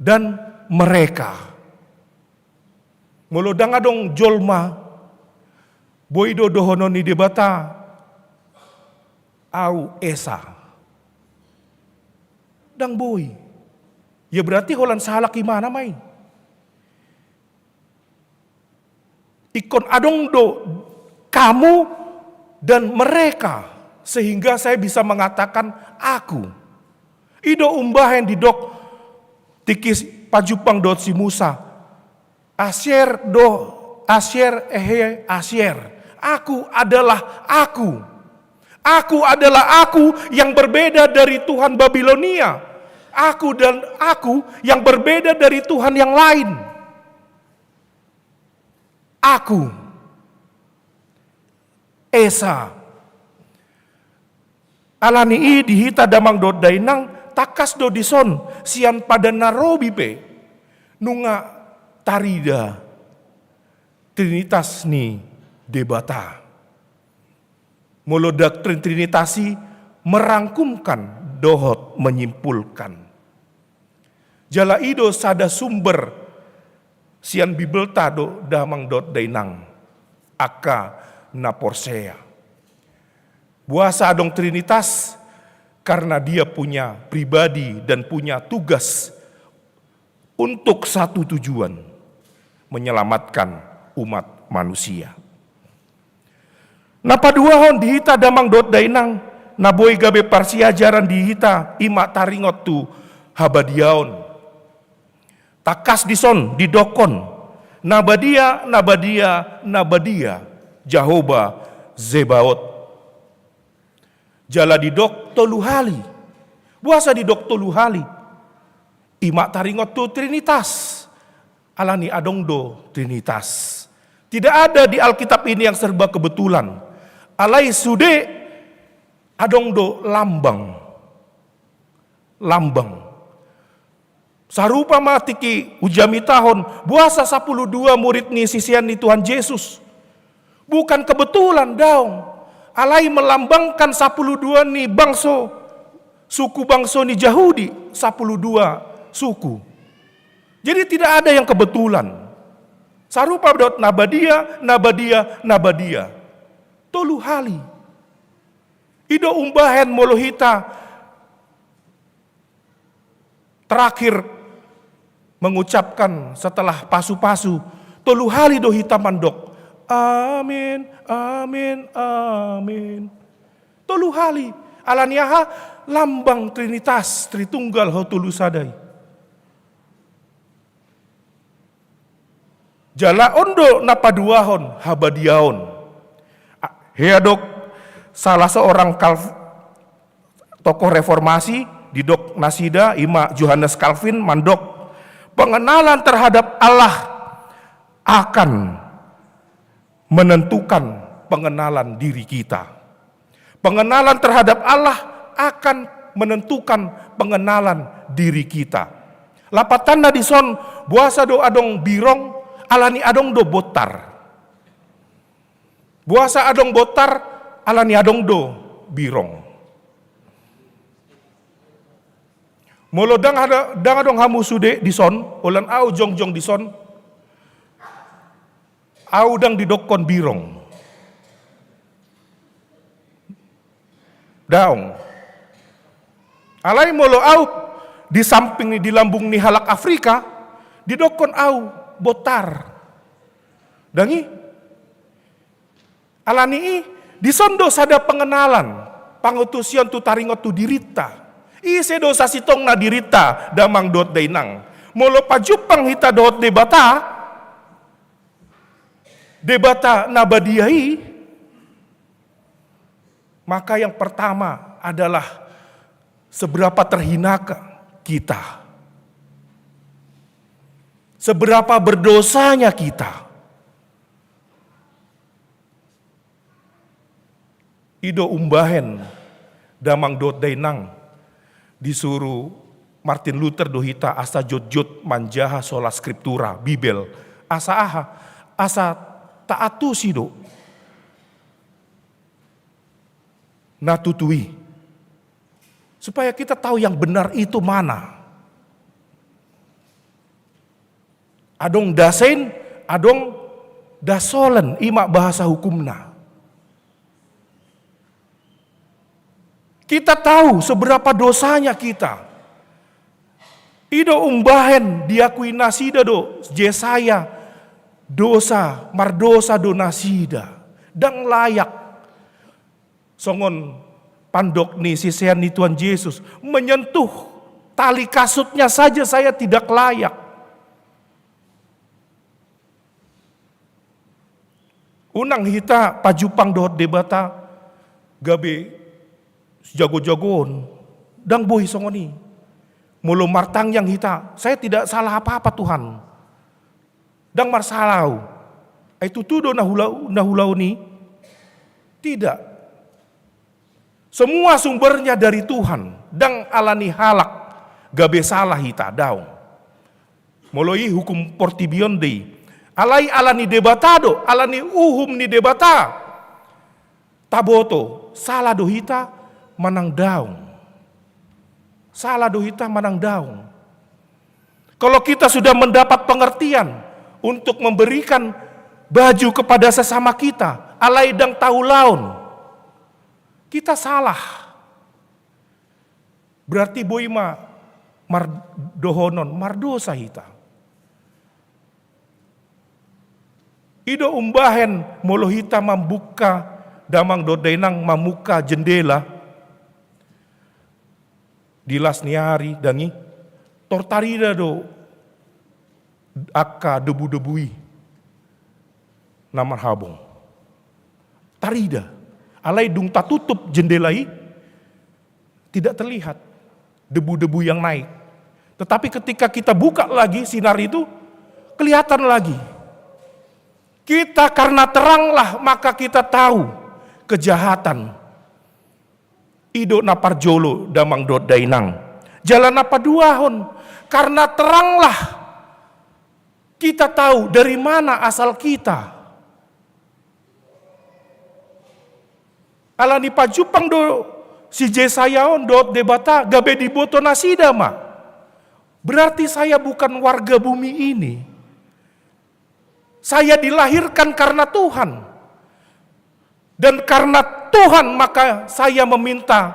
dan mereka. Molo ndang adong jolma, boi do dohonon ni Debata, "Ahu Esa." Ndang boi. Ya berarti holan sahalak imana ma i. Ingkon adong do kamu dan mereka, sehingga saya bisa mengatakan aku. I do umbahen didok tingki pajumpang dohot si Musa. Asher do, Asher ehe Asher. Aku adalah aku. Aku adalah aku yang berbeda dari Tuhan Babilonia. Aku dan aku yang berbeda dari Tuhan yang lain. Aku. Esa. Alani i di hita damang dohot dainang, tangkas do dison, sian Padan na Robi pe nunga tarida Trinitas ni Debata. Molo doktrin Trinitas i merangkumkan dohot menyimpulkan. Jala i do sada sumber sian Bibelta do damang dohot dainang, angka na porsea. Boasa adong Trinitas? Karena dia punya pribadi dan punya tugas untuk satu tujuan, menyelamatkan umat manusia. Na paduahon di hita damang dohot dainang, na boi gabe parsiajaran di hita, i ma taringot tu habadiaon. Tangkas dison didokkon, na badia, na badia, na badia, Jahowa Zebaot. Jala didok tolu hali. Boasa didok tolu hali? I ma taringot tu Trinitas. Alani adong do Trinitas. Tidak ada di Alkitab ini yang serba kebetulan. Alai sude adong do lambang. Lambang. Sarupa ma tingki hujamitahon, boasa sapuluh dua murid ni sisean ni Tuhan Jesus. Bukan kebetulan, daong. Alai melambangkan sapuluh dua ni bangso, suku bangso ni Jahudi, sapuluh dua suku. Jadi tidak ada yang kebetulan. Sarupa dohot na badia, na badia, na badia. Tolu hali. I do umbahen molo hita terakhir mengucapkan setelah pasu-pasu, tolu hali do hita mandok, "Amin, amin, amin." Tolu hali. Alani aha? Lambang Trinitas Tritunggal Ho Tolu Sada i. Jala on do na paduahon, habadiaon. A-, hea dok salah seorang Calv-, tokoh reformasi, didok nasida, ima Johannes Calvin, mandok, pengenalan terhadap Allah akan menentukan pengenalan diri kita. Pengenalan terhadap Allah akan menentukan pengenalan diri kita. Lapatanna dison, boasa do adong birong, alani adong do bontar. Boasa adong bontar, alani adong do birong. Molo ndang ada, ndang adong hamu sude dison, holan au jongjong dison, au ndang didokkon birong. Daong. Alai molo au di samping ni, di lambung ni halak Afrika, didokkon au bontar. Ndang i? Alani i, dison do sada pengenalan, pangantusion tu taringot tu dirinta. Ise do sasintongna dirinta, damang dohot dainang? Molo pajumpang hita dohot Debata, Debata na badia i, maka yang pertama adalah seberapa terhinakah kita. Seberapa berdosanya kita. I do umbahen, damang dohot dainang, disuru Martin Luther do hita asa jotjot manjaha sola scriptura, Bibel. Asa aha? Asa taantusi do na tutu i. Supaya kita tahu yang benar itu mana. Adong dasen, adong dasolen, ima bahasa hukumna. Kita tahu seberapa dosanya kita. I do umbahen diakui nasida do Jesaya dosa, mardosa do nasida. Ndang layak. Songon pandok ni sisean ni Tuhan Jesus, menyentuh tali kasutnya saja saya tidak layak. Unang hita pajumpang dohot Debata gabe sijago-jagoon, ndang boi songon i. Molo martangiang hita, saya tidak salah apa-apa, Tuhan. Ndang marsala au. Ai tutu do na hula-, na hulaon i? Tidak. Semua sumbernya dari Tuhan. Ndang alani halak gabe sala hita, daong. Molo i hukum portibi on do i. Alai alani Debata do, alani uhum ni Debata. Taboto, sala do hita manang daong. Sala do hita manang daong. Kalau kita sudah mendapat pengertian untuk memberikan baju kepada sesama kita, alai ndang taulaon, kita salah. Berarti boi ma mardohonon, mardosa hita. I do umbahen molo hita mambuka, damang dohot dainang, mambuka jendela di las ni ari, ndang i, tor tarida do angka debu-debu i na marhabong. Tarida. Alai dung tatutup jendela i, tidak terlihat debu-debu yang naik. Tetapi ketika kita buka lagi sinar itu, kelihatan lagi. Kita karena teranglah, maka kita tahu kejahatan. I do na parjolo, damang dohot dainang. Jala na paduahon, karena teranglah kita tahu dari mana asal kita. Alani pajumpang do si Jesaya on dohot Debata, gabe diboto nasida ma. Berarti saya bukan warga bumi ini. Saya dilahirkan karena Tuhan. Dan karena Tuhan, maka saya meminta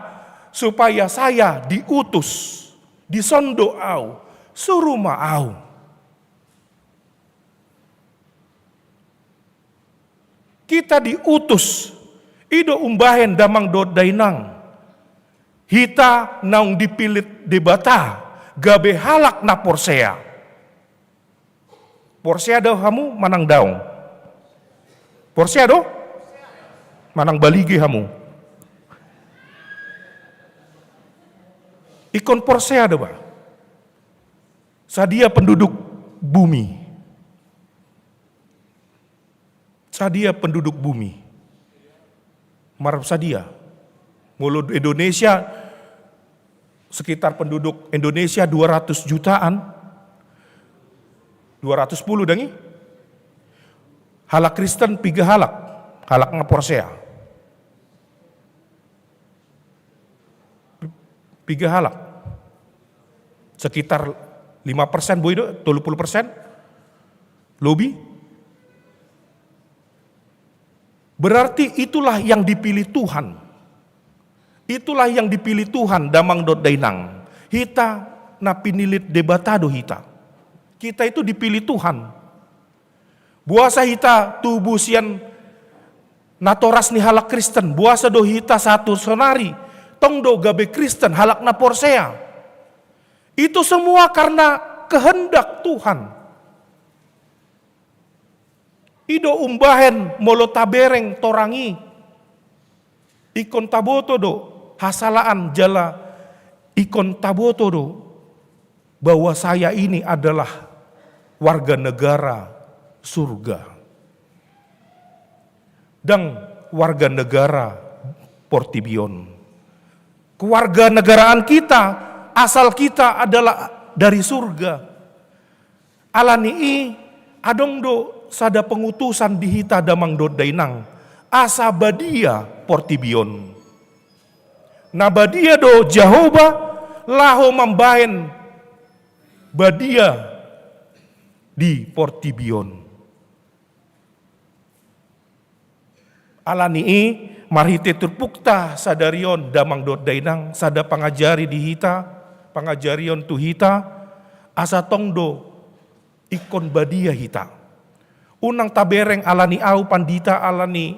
supaya saya diutus, dison do au, suru ma au. Kita diutus, i do umbahen damang dohot dainang. Hita naung dipillit Debata, gabe halak na porsea. Porsea do hamu manang daong? Porsea do? Manang balige hamu? Ingkon porsea do ba? Sadia penduduk bumi? Sadia penduduk bumi? Marsadia. Molo Indonesia, sekitar penduduk Indonesia dua ratus jutaan. Dua ratus puluh dang i? Halak Kristen piga halak? Halak na porsea. Piga halak? Sekitar lima persen, boi do, tolu puluh persen? Lobi? Berarti itulah yang dipilih Tuhan. Itulah yang dipilih Tuhan, damang dohot dainang. Hita na pinillit Debata do hita. Kita itu dipilih Tuhan. Boasa hita tubu sian natoras ni halak Kristen, boasa do hita sahat tu sonari tong do gabe Kristen, halak na porsea. Itu semua karena kehendak Tuhan. I do umbahen molo tabereng torang i, ingkon taboto do hasalaan jala ingkon taboto do bahwa saya ini adalah warga negara surga. Dang warga negara portibi on. Kewarganegaraan kita, asal kita adalah dari surga. Ala ni i, adong do sada pengutusan di hita damang dohot dainang, asa badia portibi on. Na badia do Jahowa laho mambahen badia di portibi on. Ala ni i, marhite turpukta sadari on damang dohot dainang, sada pangajari di hita, pangajarion tu hita, asa tong do ingkon badia hita. Unang tabereng ala ni au pandita, ala ni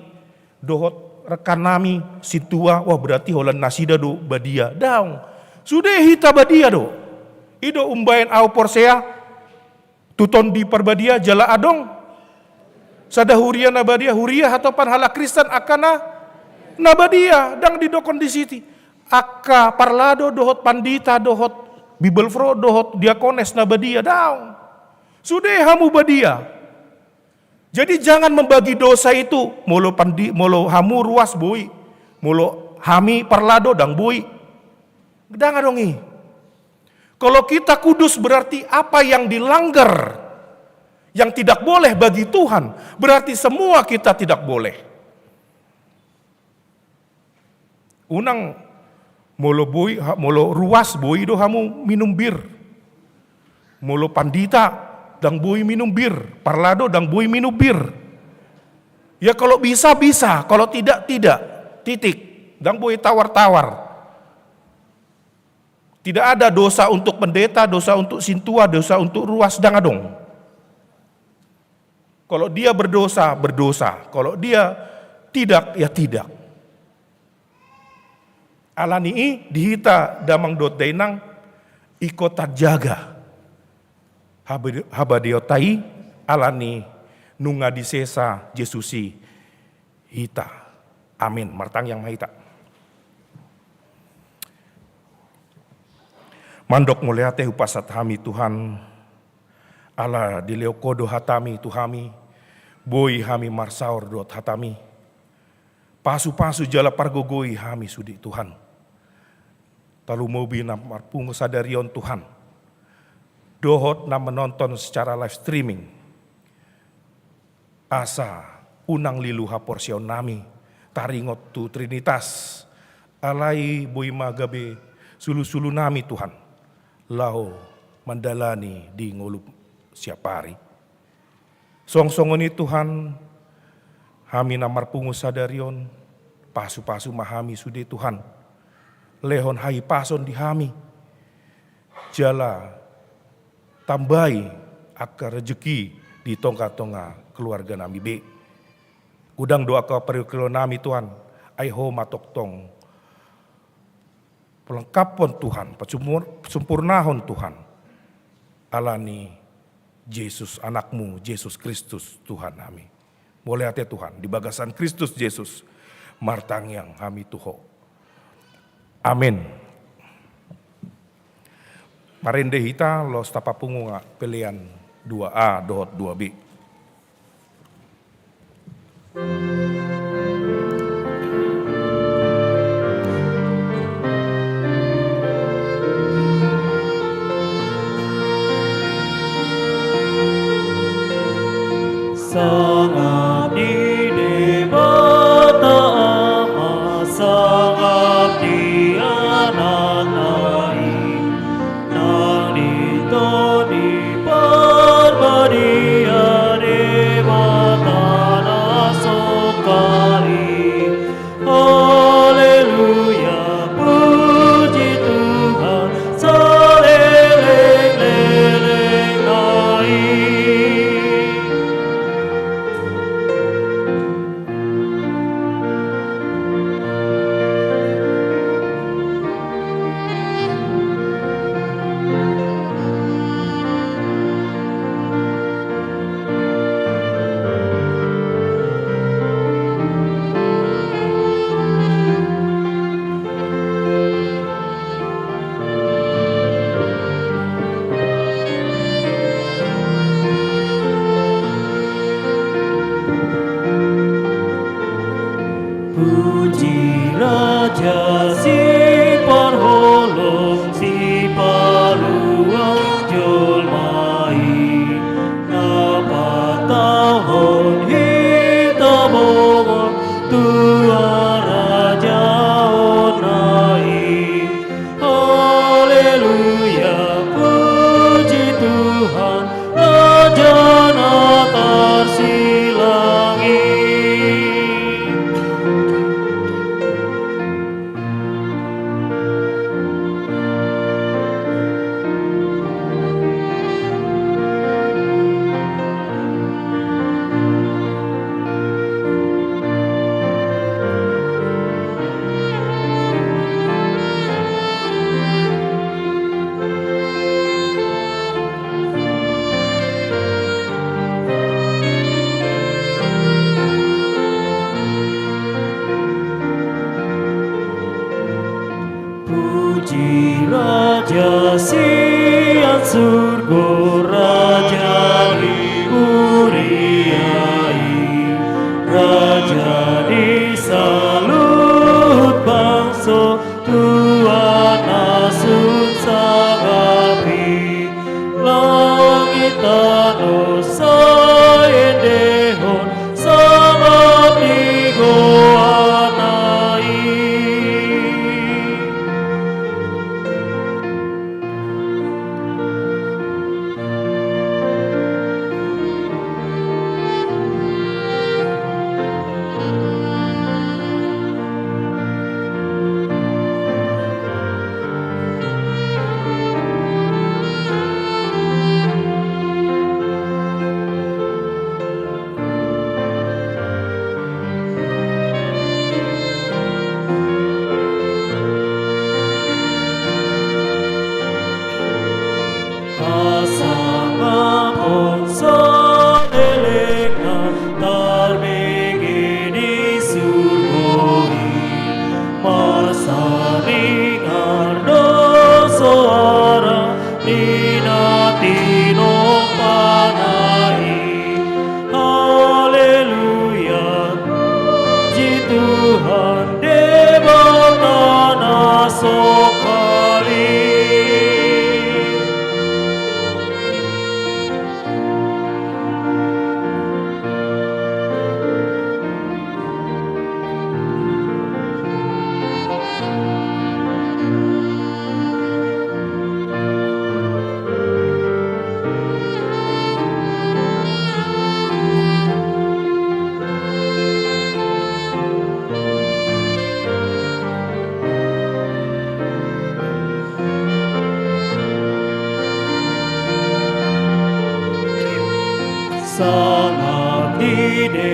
dohot rekan nami sintua, wah, berarti holan nasida do badia. Daong. Sude hita badia do. I do umbahen au porsea tu Tondi Parbadia jala adong sada huria na badia, huria hatopan halak Kristen angka na, na badia, dang didokkon disi. Angka parlado dohot pandita dohot bibelvrouw dohot diakones na badia, daong. Sude hamu badia. Jadi jangan membagi dosa itu, molo pandi-, molo hamu ruas boi, molo hami parlado dang boi. Dang adong i. Kalau kita kudus, berarti apa yang dilanggar, yang tidak boleh bagi Tuhan, berarti semua kita tidak boleh. Unang molo boi, ha-, molo ruas boi do hamu minum bir. Molo pandita dang boi minum bir, parlado dang boi minum bir. Ya kalau bisa, bisa, kalau tidak, tidak. Titik. Dang boi tawar-tawar. Tidak ada dosa untuk pendeta, dosa untuk sintua, dosa untuk ruas, dang adong. Kalau dia berdosa, berdosa. Kalau dia tidak, ya tidak. Ala ni i, di hita damang dohot dainang, ingkon tajaga habadi-, habadiaonta i, ala ni nunga disesa Jesus i hita. Amin. Martangiang ma hita. Mandok mauliate hupasahat hami, Tuhan, ala dilehon Ho do hatami tu hami, boi hami marsaor dohot hatami. Pasu-pasu jala pargogoi hami sude, Tuhan. Tarlumobi na marpungu sadari on, Tuhan, dohot na menonton secara live streaming. Asa unang lilu haporseaon nami taringot tu Trinitas, alai boi ma gabe sulu-sulu nami, Tuhan, laho mandalani di ngolu siap ari. Song songon i, Tuhan, Hami na marpungu sadari on, pasu-pasu ma hami sude Tuhan. Lehon hahipason di hami. Jala tambai angka rejeki di tonga-tonga keluarga nami be. Godang do angka parungkilon nami Tuhan, ai Ho ma tongtong pelengkaphon Tuhan, pasumur-, pasumpurnahon Tuhan. Alani Jesus, Anak-Mu, Jesus Kristus, Tuhan nami. Mauliate Tuhan, di bagasan Kristus Jesus, martangiang hami tu Ho. Amin. Marende hita, laos tapapungu ma pelean dua A dohot dua B. Sangap ni Debata Ama, sangap ni Anakna i, nang di Tondi Parbadia Debata na songkali. Haleluya, puji Tuhan, saleleng-lelengna i. Puji Raja Siparholong, Sipaluang jolma i, na patahon hita bongot tu harajaonna i. Haleluya, puji Tuhan, Raja na tarsilang i. Puji Raja sian surgo, Raja di huria i, Raja di saluhut bangso, Tuhan na sun sangap i. Langit tano sai endehon sangap ni goarna i.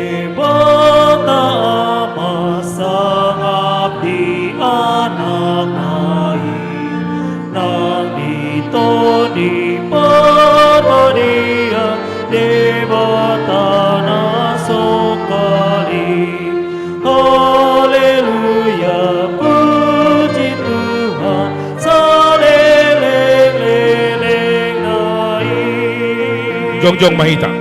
Debata Ama sangap di Anakna i, nang di Tondi Parbadia, Debata na songkali. Haleluya, puji Tuhan, saleleng-lelengna i. Jongjong ma hita.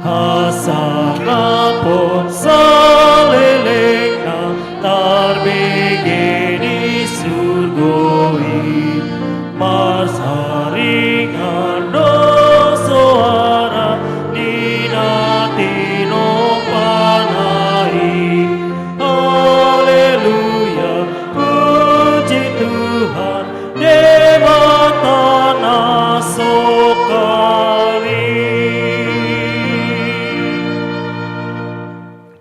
Hasangapon salelengna tarbege di surgo i, marsaringan do soara ni na tinompana i. Haleluya, puji Tuhan, Debata na songkali.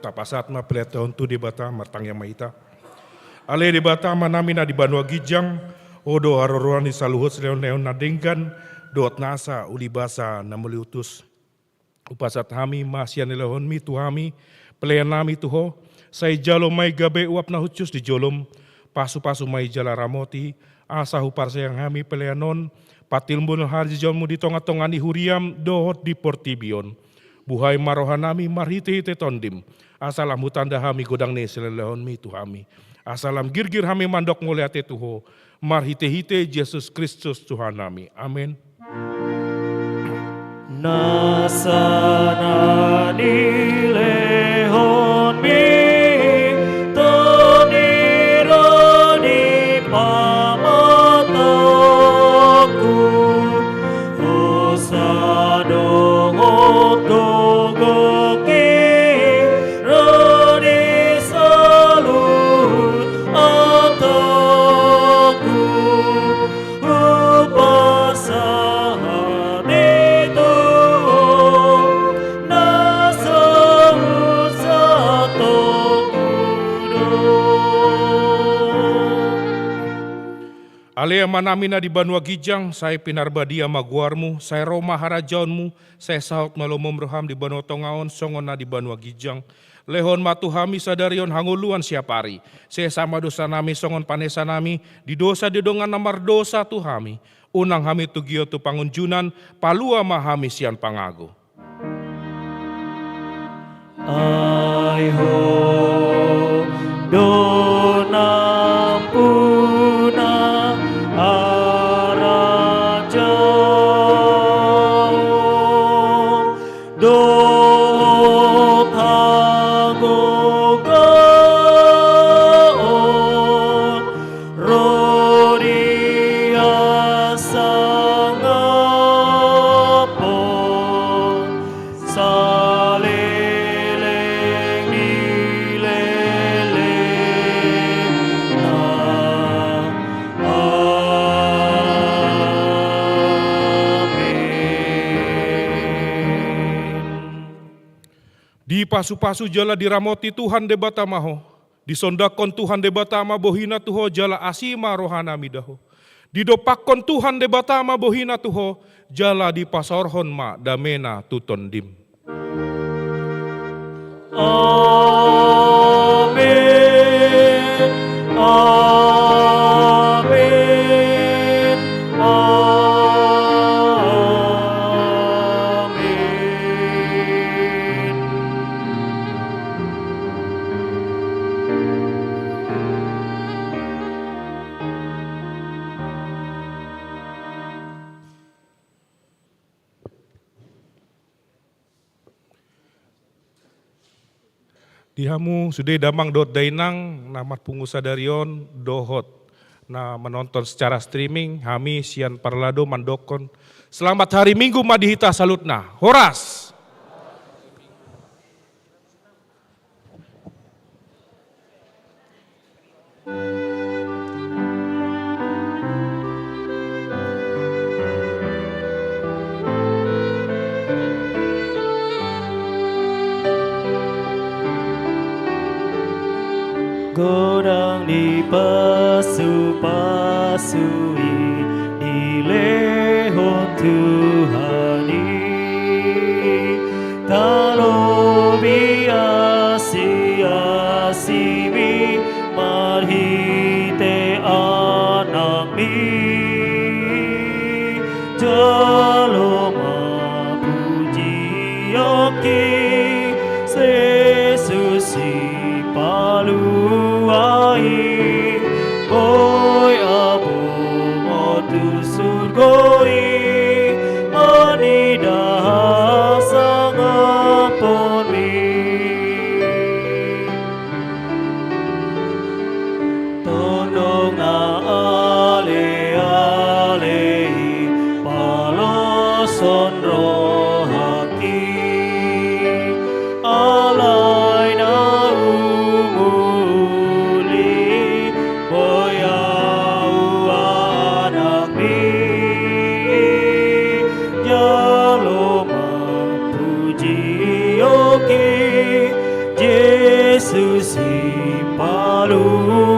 Tapasahat ma pelean on tu Debata, martangiang ma hita. Ale Debata Amanami na di banua ginjang, Ho do haroroan ni saluhut silehonlehon na denggan dohot nasa ulibasa na mauliutus. Hupasahat hami ma sian nilehonmi tu hami peleannami tu Ho, sai jalo ma i gabe uap na hushus di jolom, pasupasu ma i jala ramoti, asa huparsae hami pelean on patimbulhon hajajonmu di tongatonga ni huriam dohot di portibi on. Buhai ma rohanami marhitehite Tondim, asa lam hutanda hami godang ni silehonlehonmi tu hami, asa lam girgir hami mandok mauliate tu Ho, marhitehite Jesus Kristus Tuhannami. Amen. Nasa na nilehonmi Tondi ro di pamatangku, hosa dohot gogongki ro di saluhut atangku. Hupasahat i tu Ho, na saut santongku do. Ale Amanami na di banua ginjang, sai pinarbadia ma goarmu, sai ro ma harajaonmu, sai saut ma lomoM rohaM di banua tonga on songon na di banua ginjang. Lehon ma tu hami sadari on hangoluan siapari. Sesa ma dosanami songon panesanami di dosa di dongan na mardosa tu hami. Unang hami tugion tu pangunjunan, palua ma hami sian pangago. Ai Ho do nampuna harajaon dohot hagogoon ro di hasangapon saleleng ni lelengna. Amen. Dipasupasu jala diramoti Tuhan Debata ma ho. Disondanghon Tuhan Debata ma bohiNa tu ho jala asi ma rohaNa mida ho. Didompakhon Tuhan Debata ma bohiNa tu ho jala dipasaorhon ma dameNa tu tondim. Amen. Amen. Amen. Di hamu sude damang dohot dainang na marpungu sadari on dohot na manonton secara streaming, hami sian Parlado mandokkon selamat hari Minggu ma di hita saluhutna. Horas. Godang ni pasupasu i dilehon Tuhan i. Simi marhite Anakmi, jalo ma pujionki, Jesus Sipalua i, boi abongon tu surgo i, manida hasangaponmi. Tondong na aleale i paloshon rohangki, alai na umuli, boi ahu Anakmi, jalo ma pujionki, Jesus Sipalua